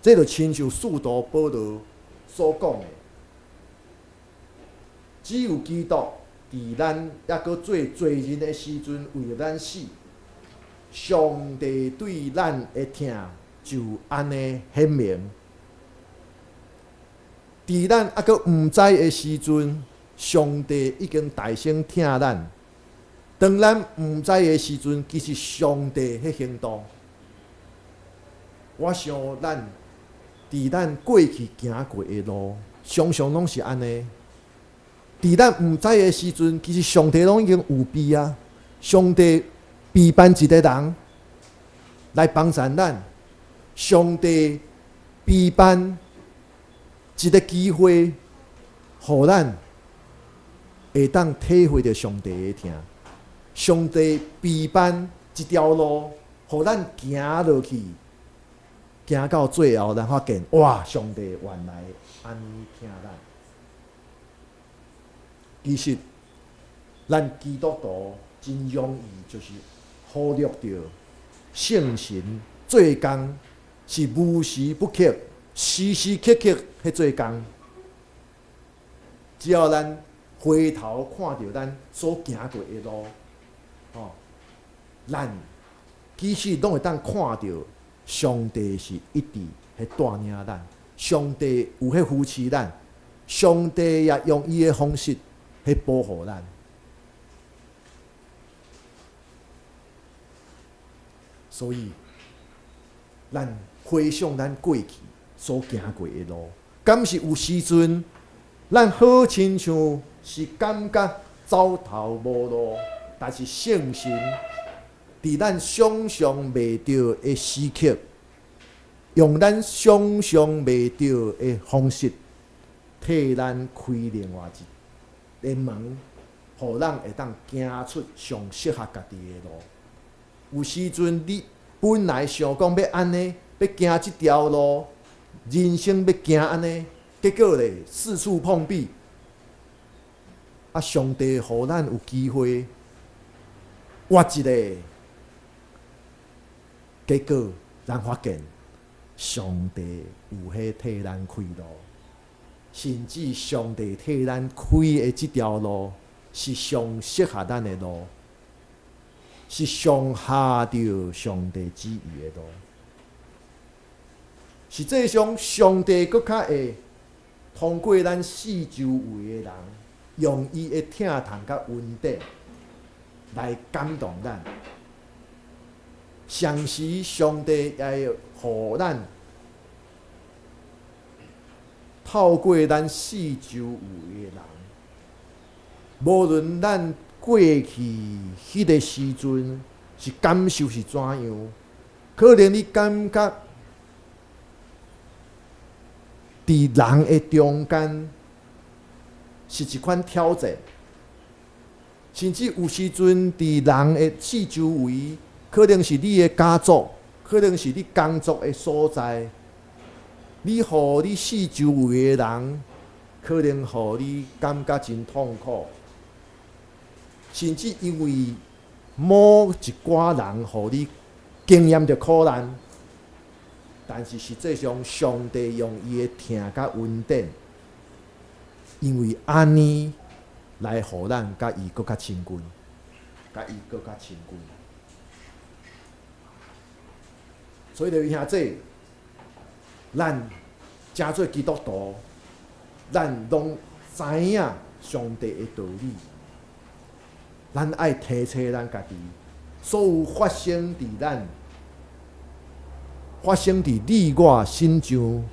這就親像使徒保羅所講的，只有基督佇咱猶閣做罪人的時陣為著咱死，上帝對咱的疼就按呢顯明。佇咱猶閣毋知的時陣，上帝已經大聲疼咱。當咱毋知的時陣，其實上帝彼行動。我想咱佇咱過去行過的路，常常攏是按呢。佇咱毋知的時陣，其實上帝攏已經預備啊。上帝備辦一个人來幫助咱，上帝備辦一个機會，予咱會當體會著上帝的疼。上帝備辦一條路，予咱行落去，行到最後，咱發現哇！上帝原來按呢疼咱。其實，咱基督徒真容易就是忽略著聖神做工是無時不刻、時時刻刻彼做工。只要咱回頭看著咱所行過的路，吼，咱其實攏會當看著上帝是一直彼帶領咱，上帝有彼扶持咱，上帝也用伊的方式彼保護咱。所以，咱回想咱過去所行過的路，敢是有時陣，咱好親像是感覺走投無路，但是聖神佇咱想像袂著的時刻，用咱想像袂著的方式，替咱開另外一个門，予咱會當行出上適合家己的路。有時陣你本來想講欲按呢，欲行這條路，人生欲行按呢，結果咧四處碰壁。啊，上帝予咱有機會活一个，結果咱發現上帝有彼替咱開路，甚至上帝替咱開的這條路是上適合咱的路，是上合著上帝旨意的路。實際上，上帝閣較會通過咱四周圍的人，用伊的疼痛佮恩典來感動咱。同時，上帝也會予咱透過咱四周圍的人，無論咱過去彼个時陣是感受是怎樣，可能你感覺佇人的中間是一款挑戰，甚至有時陣佇人的四周圍，可能是你的家族，可能是你工作的所在，你予你四周圍的人，可能予你感覺真痛苦，甚至因為某一寡人予你經驗著苦難，但是實際上，上帝用伊的疼佮恩典，因為按呢來予咱佮伊閣較親近，佮伊閣較親近。所以，弟兄姊，咱成做基督徒，咱攏知影上帝的道理，咱愛提醒咱家己，所有發生佇咱、發生佇你我身上，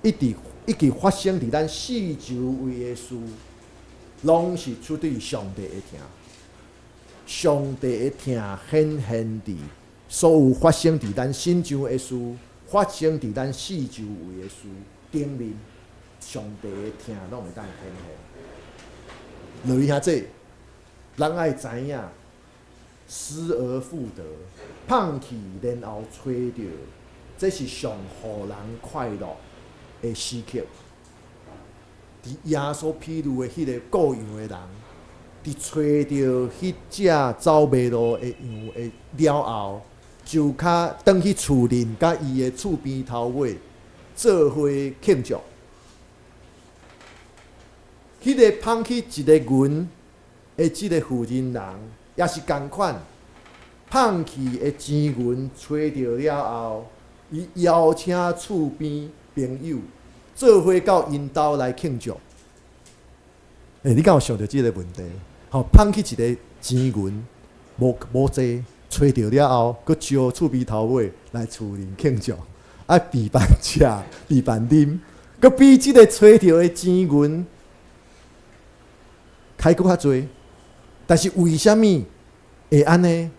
一直以及發生佇咱四周圍的事，攏是出對上帝的疼。上帝的疼顯現佇所有發生佇咱身上的事，發生佇咱四周圍的事頂面，上帝的疼攏會當顯現。落去遐濟，咱愛知影，失而復得，放棄然後揣著，這是上予人快樂的時刻。佇耶穌譬喻的彼個顧羊的人，佇揣著彼隻走迷路的羊的了後，就較轉去厝裡，佮伊的厝邊頭尾做伙慶祝。彼個放去一个銀的這个婦人人，也是仝款，放去的錢銀揣著了後，伊邀請厝邊朋友做伙到𪜶兜來慶祝。欸，你敢有想著這个問題？吼，放去一个錢銀，無無濟，揣著了後，閣招厝邊頭尾來厝裡慶祝，啊，備辦食，備辦啉，閣比這个揣著的錢銀開閣較濟。但是為啥物會按呢？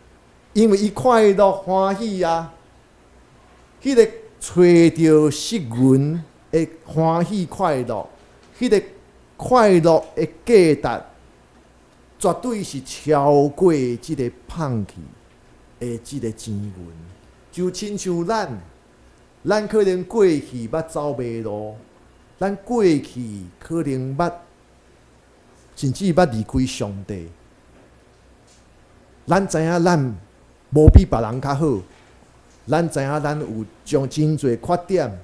因為伊快樂歡喜啊！彼个揣著失銀的歡喜快樂，彼个快樂的價值，絕對是超過這个放去的這个錢銀。就親像咱，咱可能過去捌走迷路，咱過去可能捌，甚至捌離開上帝。咱知影咱無比別人較好，咱知影咱有將真濟缺點，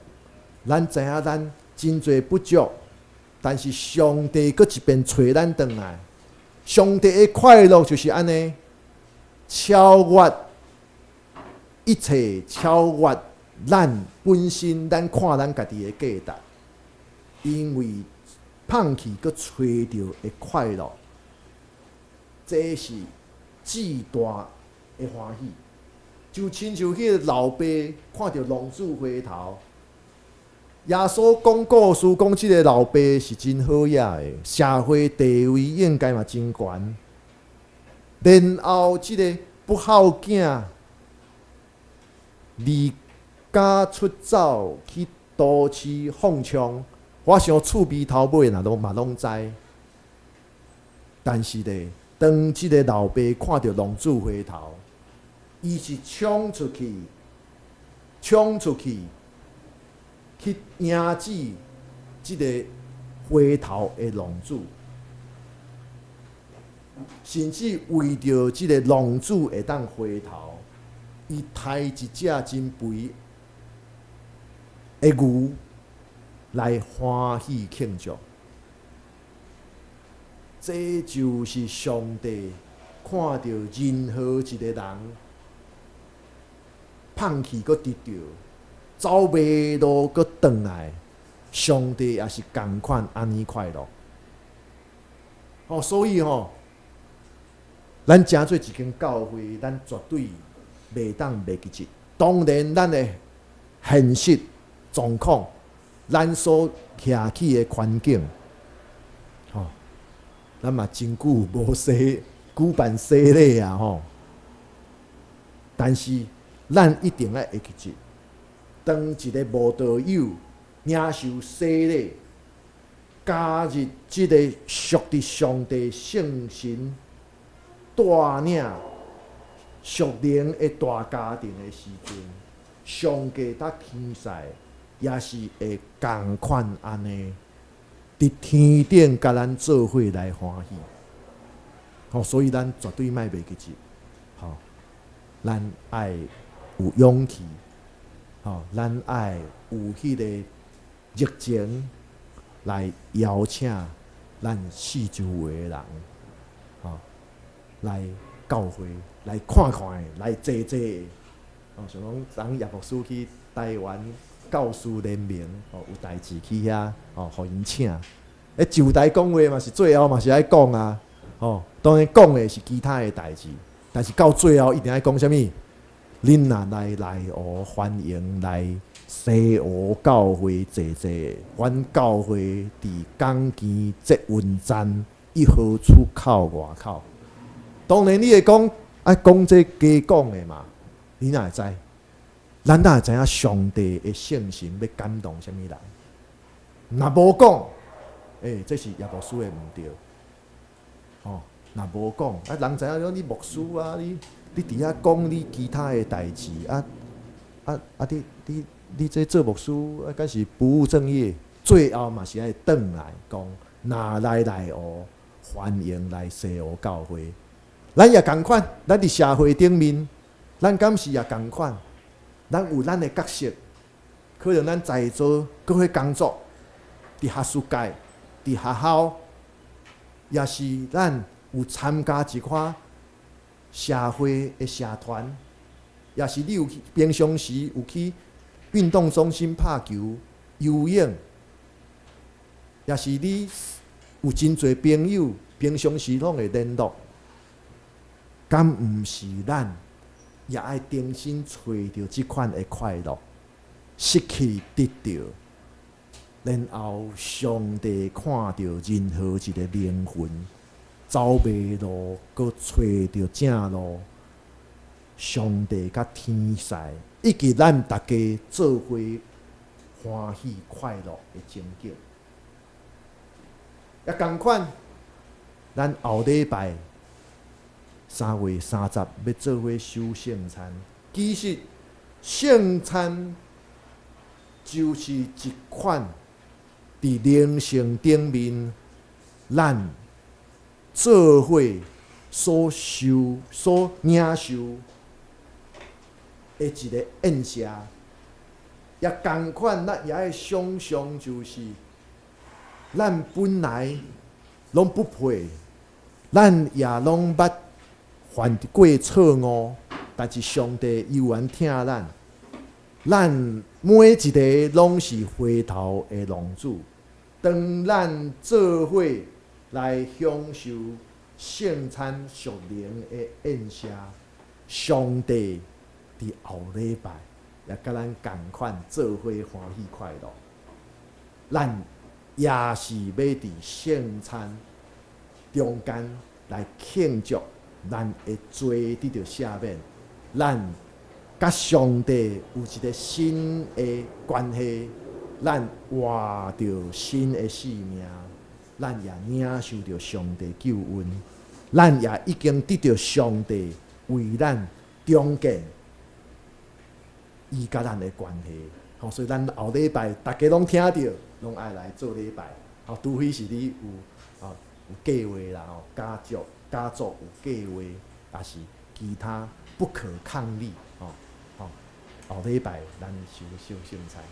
咱知影咱真濟不足，但是上帝閣一遍揣咱轉來。上帝的快樂就是按呢，超越一切，超越咱本身，咱看咱家己的價值，因為放去閣揣著的快樂，這是至大的歡喜。就親像彼个老爸看著浪子回頭，耶穌講故事，講這个老爸是真好額的，社會地位應該嘛真懸。然後這个不孝囝離家出走去都市放暢，我想厝邊頭尾若攏嘛攏知。但是咧，當這个老爸看著浪子回頭，伊是衝出去，衝出去，去迎接這个回頭的浪子，甚至為著這个浪子會當回頭，伊刣一隻真肥的牛來歡喜慶祝。這就是上帝看著任何一个人放棄閣得著，走迷路閣轉來，上帝也是仝款按呢快樂。吼，所以吼，咱成做一間教會，咱絕對袂當袂記得。當然，咱的現實狀況，咱所徛起的環境，吼，咱嘛真久無洗舉辦洗禮啊，吼。但是，咱一定愛會記得，當一个慕道友領受洗禮，加入這个屬佇上帝聖神帶領屬靈的大家庭的時陣，上帝佮天使也是會仝款按呢，佇天頂共咱做伙來歡喜。吼，所以咱絕對莫袂記得，吼，咱愛有勇氣，吼，咱愛有彼个熱情來邀請咱四周圍的人，吼，來教會來看看的，來坐坐的。哦，像講昨葉牧師去台灣教師聯盟，哦，有代誌去遐，哦，予𪜶請。欸，上台講話嘛是最後嘛是愛講啊，吼，當然講的是其他的代誌，但是到最後一定愛講啥物？恁若來內湖，歡迎來西湖教會坐坐。阮教會佇港墘捷運站一號出口外口。當然你會講，啊，講這加講的嘛，你哪會知？咱哪會知影上帝的聖神欲感動啥物人？若無講，欸，這是葉牧師的毋對。吼，若無講，啊，人知影講你牧師啊，你佇遐講你其他的代誌，啊啊啊！你這做牧師啊，敢是不務正業？最後嘛是愛轉來講，若來內湖，歡迎來西湖教會。咱也仝款，咱佇社會頂面，咱敢是也仝款？咱有咱的角色，可能咱在座閣去工作，佇學術界、佇學校，也是咱有參加一寡社會的社團，也是你有去平常時有去運動中心拍球、游泳，也是你有真濟朋友，平常時攏會聯絡，敢毋是咱也愛重新揣著這款的快樂，失去得著，然後上帝看著任何一个靈魂走迷路，閣揣著正路，上帝佮天使以及咱逐家做伙歡喜快樂的情景，也仝款，咱後禮拜3月30欲做伙守聖餐。其實聖餐就是一款佇靈性頂面，咱做伙所受、所領受的一个宴席。也仝款，咱也愛想象，就是咱本來攏不配，咱也攏捌犯過錯誤，但是上帝猶原疼咱，咱每一个攏是回頭的浪子。當咱做伙來享受聖餐屬靈的宴席，上帝佇後禮拜也佮咱仝款做伙歡喜快樂。咱也是欲佇聖餐中間來慶祝咱的罪得著赦免，咱佮上帝有一个新的關係，咱活著新的生命，咱也領受著上帝救恩，咱也已經得著上帝為咱重建伊佮咱的關係。吼，所以咱後禮拜逐家攏聽著，攏愛來做禮拜。吼，除非是你有吼有計劃啦，吼，家族有計劃，抑是其他不可抗力，吼吼。後禮拜咱守聖餐。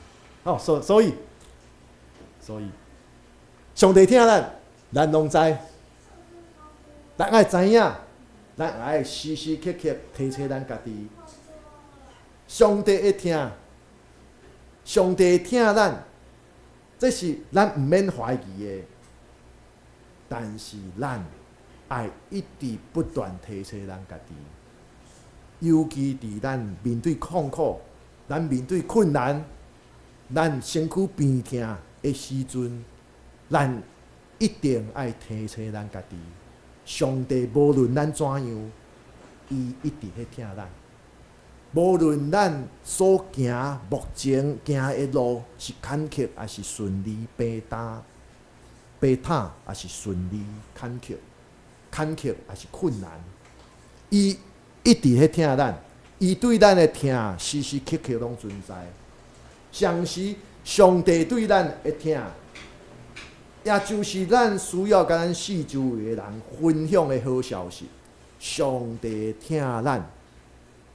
吼，所以，上帝疼咱，咱攏知，咱愛知影，咱愛時時刻刻提醒咱家己，上帝的疼。上帝疼咱，這是咱毋免懷疑的。但是咱愛一直不斷提醒咱家己，尤其佇咱面對痛苦、咱面對困難、咱身軀病痛的時陣，咱一定愛提醒咱家己，上帝無論咱怎樣，伊一直咧疼咱。無論咱所行目前行的路是坎坷抑是順利，平淡平坦抑是順利坎坷，坎坷抑是困難，伊一直咧疼咱，伊對咱的疼時時刻刻攏存在。同時，上帝對咱的疼，也就是咱需要共咱四周圍的人分享的好消息。上帝疼咱，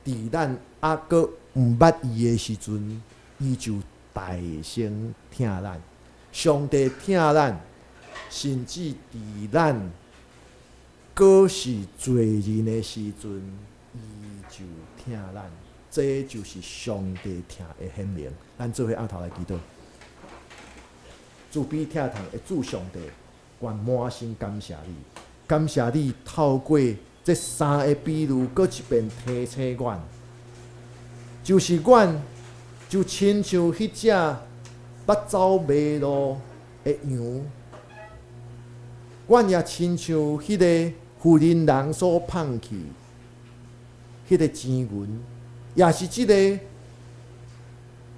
佇咱猶閣毋捌伊的時陣，伊就大聲疼咱。上帝疼咱，甚至佇咱閣是罪人的時陣，伊就疼咱。這就是上帝疼的顯明。咱做伙徹頭來祈禱，慈悲疼痛的主上帝，阮滿心感謝你，感謝你透過這三个比喻，閣一遍提醒阮，就是阮就親像彼隻捌走迷路的羊，阮也親像彼个婦人人所放棄彼个錢銀，也是這个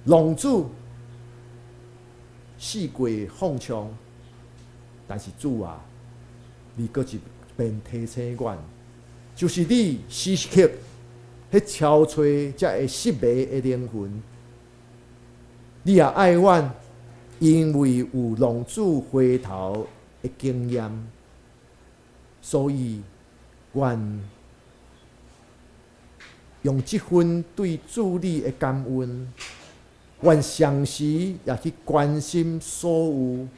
浪子四界放暢，但是主啊，你閣一遍提醒阮，就是你時時刻彼敲揣這會失迷的靈魂，你也愛阮，因為有浪子回頭的經驗，所以阮用這份對主你的感恩，阮同時也去關心所有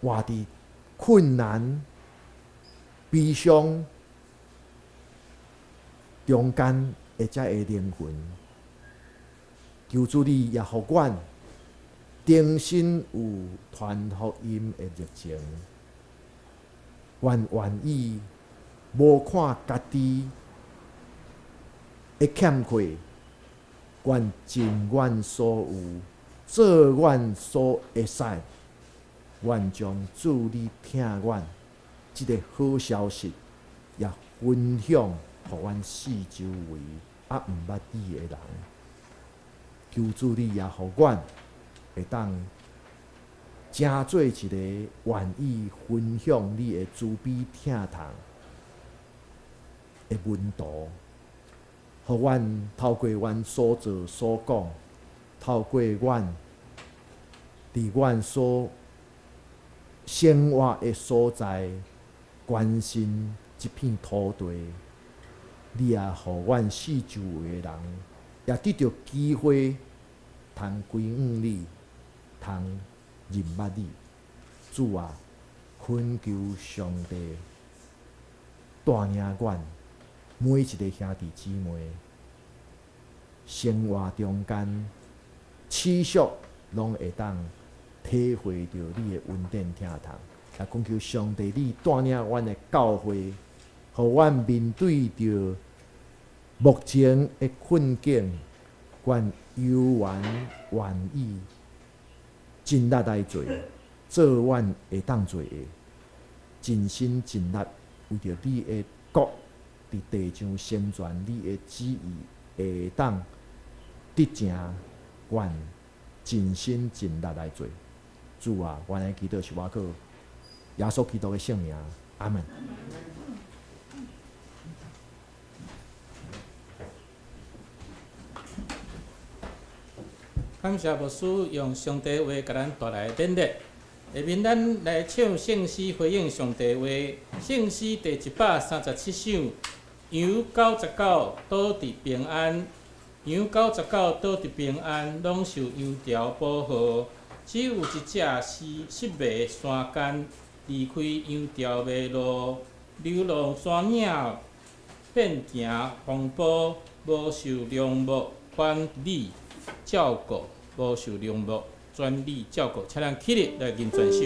活佇困難、悲傷中間的這个靈魂。求主你也予阮重新有傳福音的熱情，阮願意無看家己的欠缺，阮盡阮所有，做阮所會使，阮將主你疼阮這个好消息，也分享予阮四周圍猶毋捌你的人。求主你也予阮會當成做一个願意分享你的慈悲疼痛的門徒，予阮透過阮所做所講，透過阮佇阮所生活的所在，關心這片土地，你也予阮四周圍的人也得著機會，通歸向你，通認捌你。主啊，懇求上帝帶領阮每一个兄弟姊妹，生活中間持續攏會當體會著你的恩典疼痛。也懇求上帝，你帶領阮的教會，予阮面對著目前的困境，阮猶原願意盡力來做，做阮會當做的，盡心盡力為著你的國佇地上成全你的旨意，會當得成，阮盡心盡力來做。主啊，阮的祈禱是倚靠耶穌基督的聖名，阿門。感謝牧師用上帝話共咱帶來勉勵。下面咱來唱聖詩回應上帝話，聖詩第137首，羊99倒佇平安，羊99倒佇平安，攏受羊潮保護。只有一隻是失迷山間，離開羊潮迷路，流浪山嶺，變行風波，無受良牧管理。照顧，無受冷落，全力照顧，請咱起立來吟全首。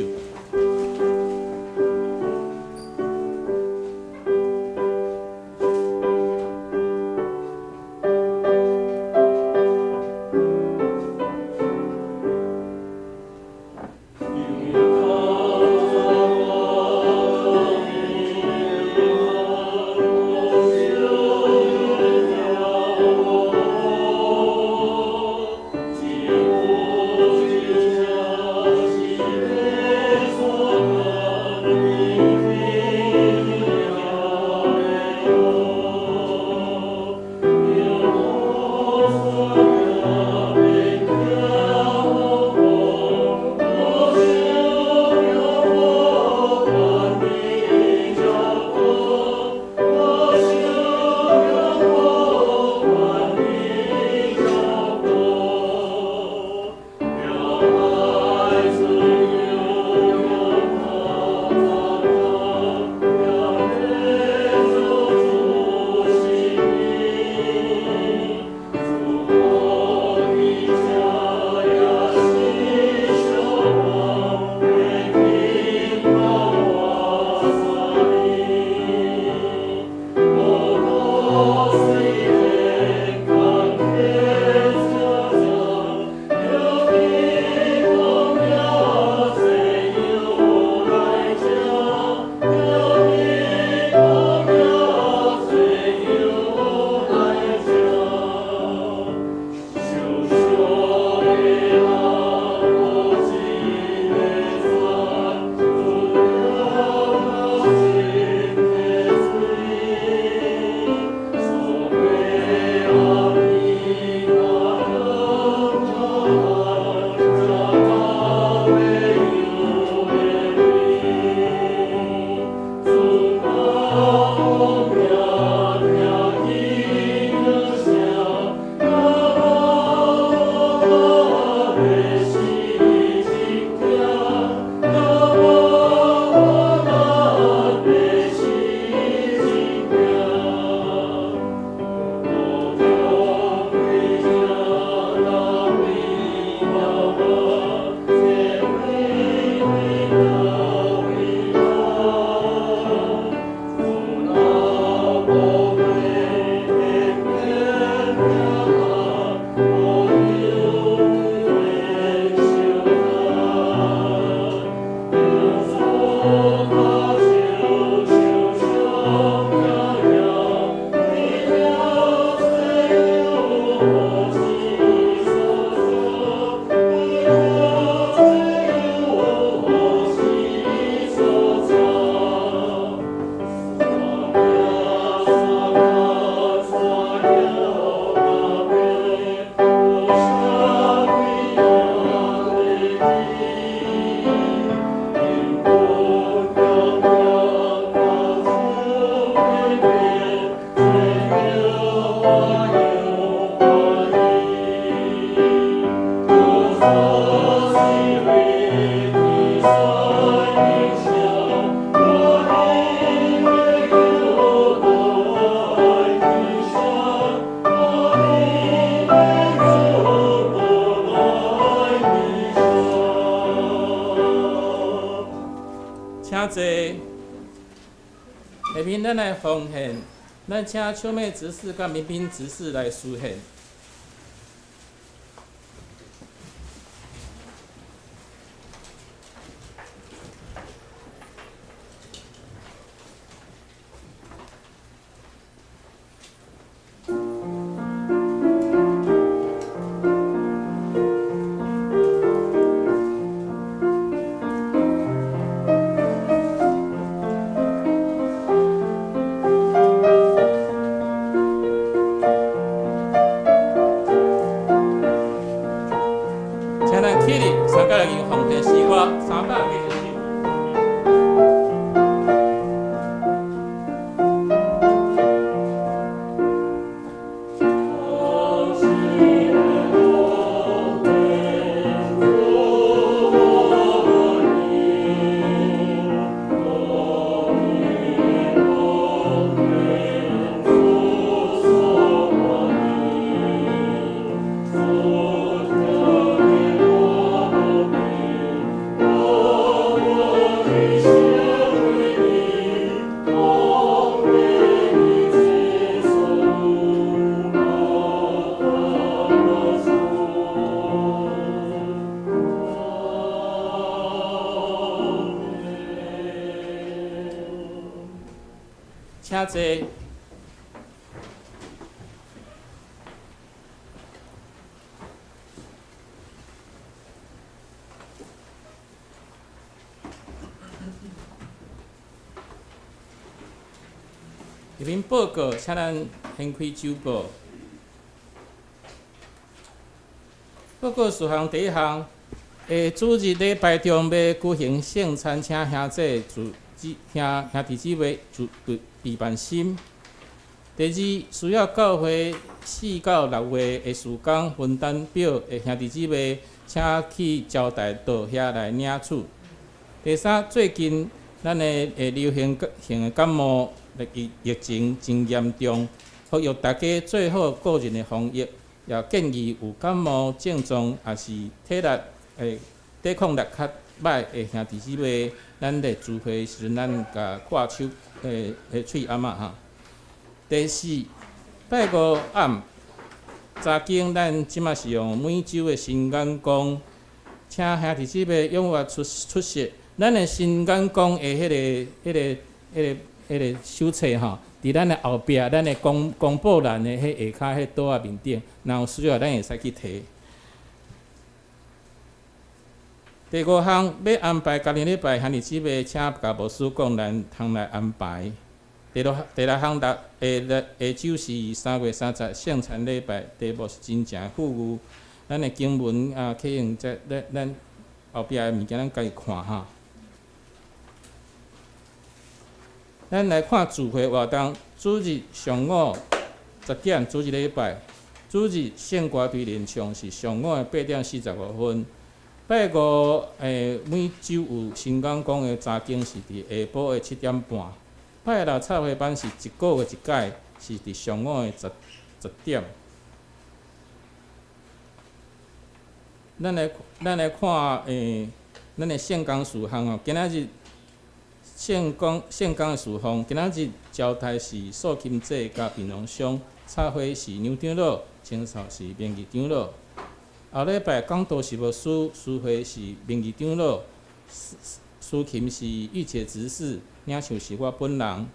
請坐。下面咱來奉獻，咱請秋妹執事佮民兵執事來司獻。請坐。入面報告，請咱掀開周報。報告事項第一項，下主日禮拜中欲舉行聖餐，請兄弟主兄兄弟姊妹主備辦心。第二，需要教會4到6月的事工分擔表的兄弟姊妹，請去招待桌遐來領取。第三，最近咱的流行性的感冒疫疫情真嚴重，呼籲大家做好個人的防疫，也建議有感冒症狀，抑是體力抵抗力較䆀的兄弟姊妹，咱咧聚會時陣，咱共掛手喙罨仔哈。第四，拜五暗查經，咱這馬是用每週的新眼光，請兄弟姊妹踴躍出出席。咱的新眼光的彼個手冊吼，佇咱的後壁，咱的公公布欄的彼下跤彼桌仔面頂，若有需要，咱會使去提。第五項欲安排家庭禮拜，兄弟姊妹請共牧師講，咱通來安排。第六項，下下晝是3月30聖餐禮拜，題目是真正富裕。咱的經文啊，可用在咱咱後壁的物件，咱家己看哈。咱來看聚會活動，主日上午10點，主日禮拜；主日聖歌隊練唱是上午的8點45分。拜五每週有新港講的查經是佇下晡的7點半。拜六插花班是一個月一擺，是佇上午的十點。咱來看咱的聖工事項哦，今仔日。聖工的事奉，今仔日招待是素琴姐佮平荣兄，插花是杨长老，清扫是明义长老。后礼拜讲道是牧师，司会是明义长老，司琴是玉姐执事，领袖是我本人，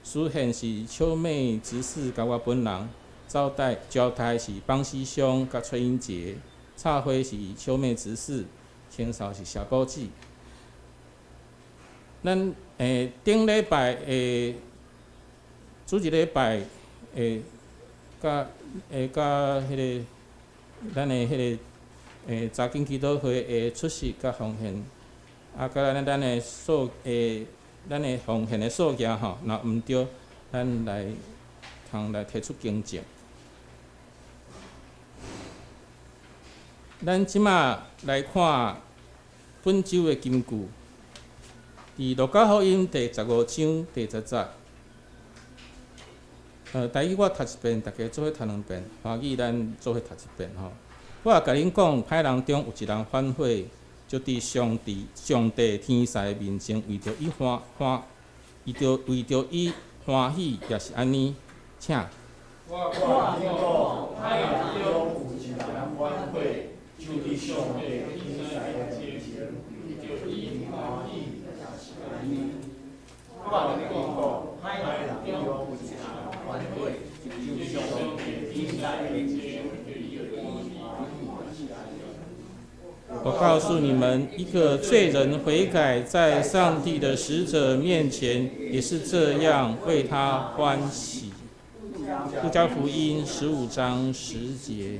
司献是秋妹执事佮我本人，招待是邦师兄佮崔英杰，插花是秋妹执事，清扫是小宝姊。咱顶礼拜主日礼拜佮彼个咱的彼个查經祈禱會的出席佮奉獻，啊，佮咱的奉獻的數額吼，若毋對，咱來通來提出更正。咱這馬來看本週的金句。佇路加福音第15章第10節，台語我讀一遍，大家做伙讀兩遍；華語咱做伙讀一遍吼。我也共恁講，歹人中有一人反悔，就佇上帝天使面前為著伊歡喜，也是按呢。請。我共恁講，歹人中有一人反悔，就佇上帝天使面前為著伊歡喜，也是按呢。我共恁講，歹人中有一人反悔，就佇上帝天使面前為著伊歡喜，也是按呢。我告訴你們，一個罪人悔改，在上帝的使者面前，也是這樣為他歡喜。路加福音15章10節。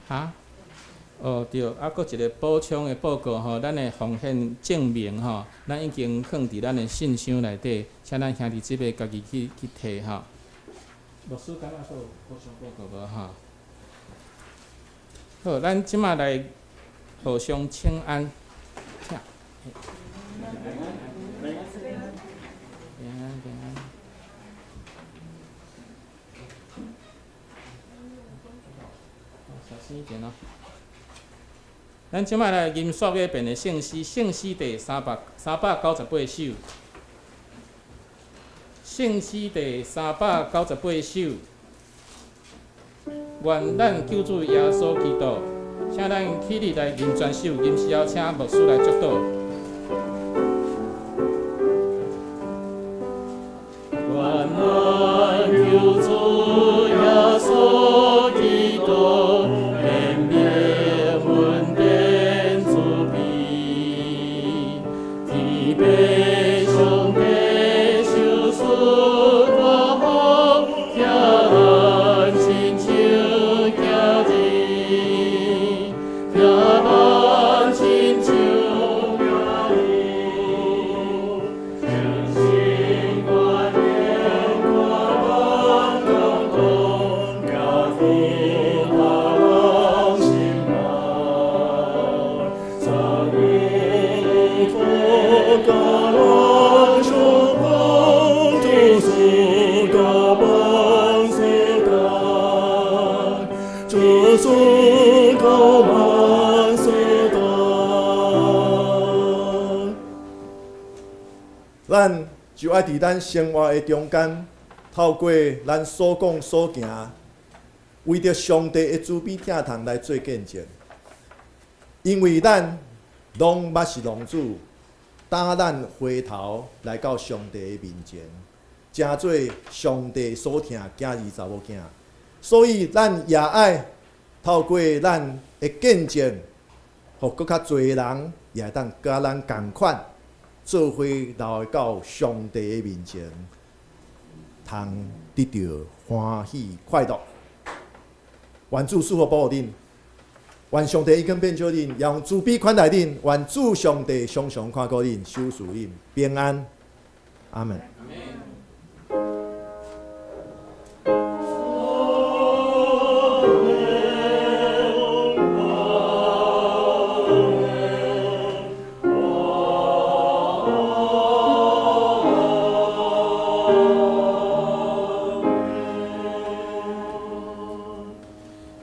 哈？哦對，啊，閣一個補充的報告吼，咱的奉獻證明吼，咱已經放佇咱的信箱內底，請咱兄弟姊妹家己去提吼。牧師敢若閣有補充報告無吼？好，咱這馬來互相請安，請。平安平安。小心一點哦。咱這馬來吟煞尾遍的聖詩，聖詩第398首。聖詩第398首。願咱救主耶穌基督，請咱起立來吟全首，吟詩後請牧師來祝禱。欲上帝賞賜大福，疼咱親像囝兒，疼咱親像囝兒，誠心願意與咱同工，行佇別人心內，讚有福甲咱相逢，主賜甲萬世代，主賜甲萬世代。咱就愛佇咱生活的中間，透過咱所講所行，為著上帝的慈悲疼痛來做見證。因為咱攏捌是浪子，當咱回頭來到上帝的面前，成做上帝所疼囝兒查某囝。所以咱也愛透過咱的見證，予閣較濟人也會當佮咱仝款，做伙來到上帝的面前，通得著歡喜快樂。願主賜福保護恁，願上帝伊恩遍照恁，用慈悲款待恁，願主上帝常常看顧恁，守賜恁平安。阿門。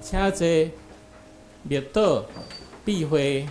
請坐，默禱、閉會。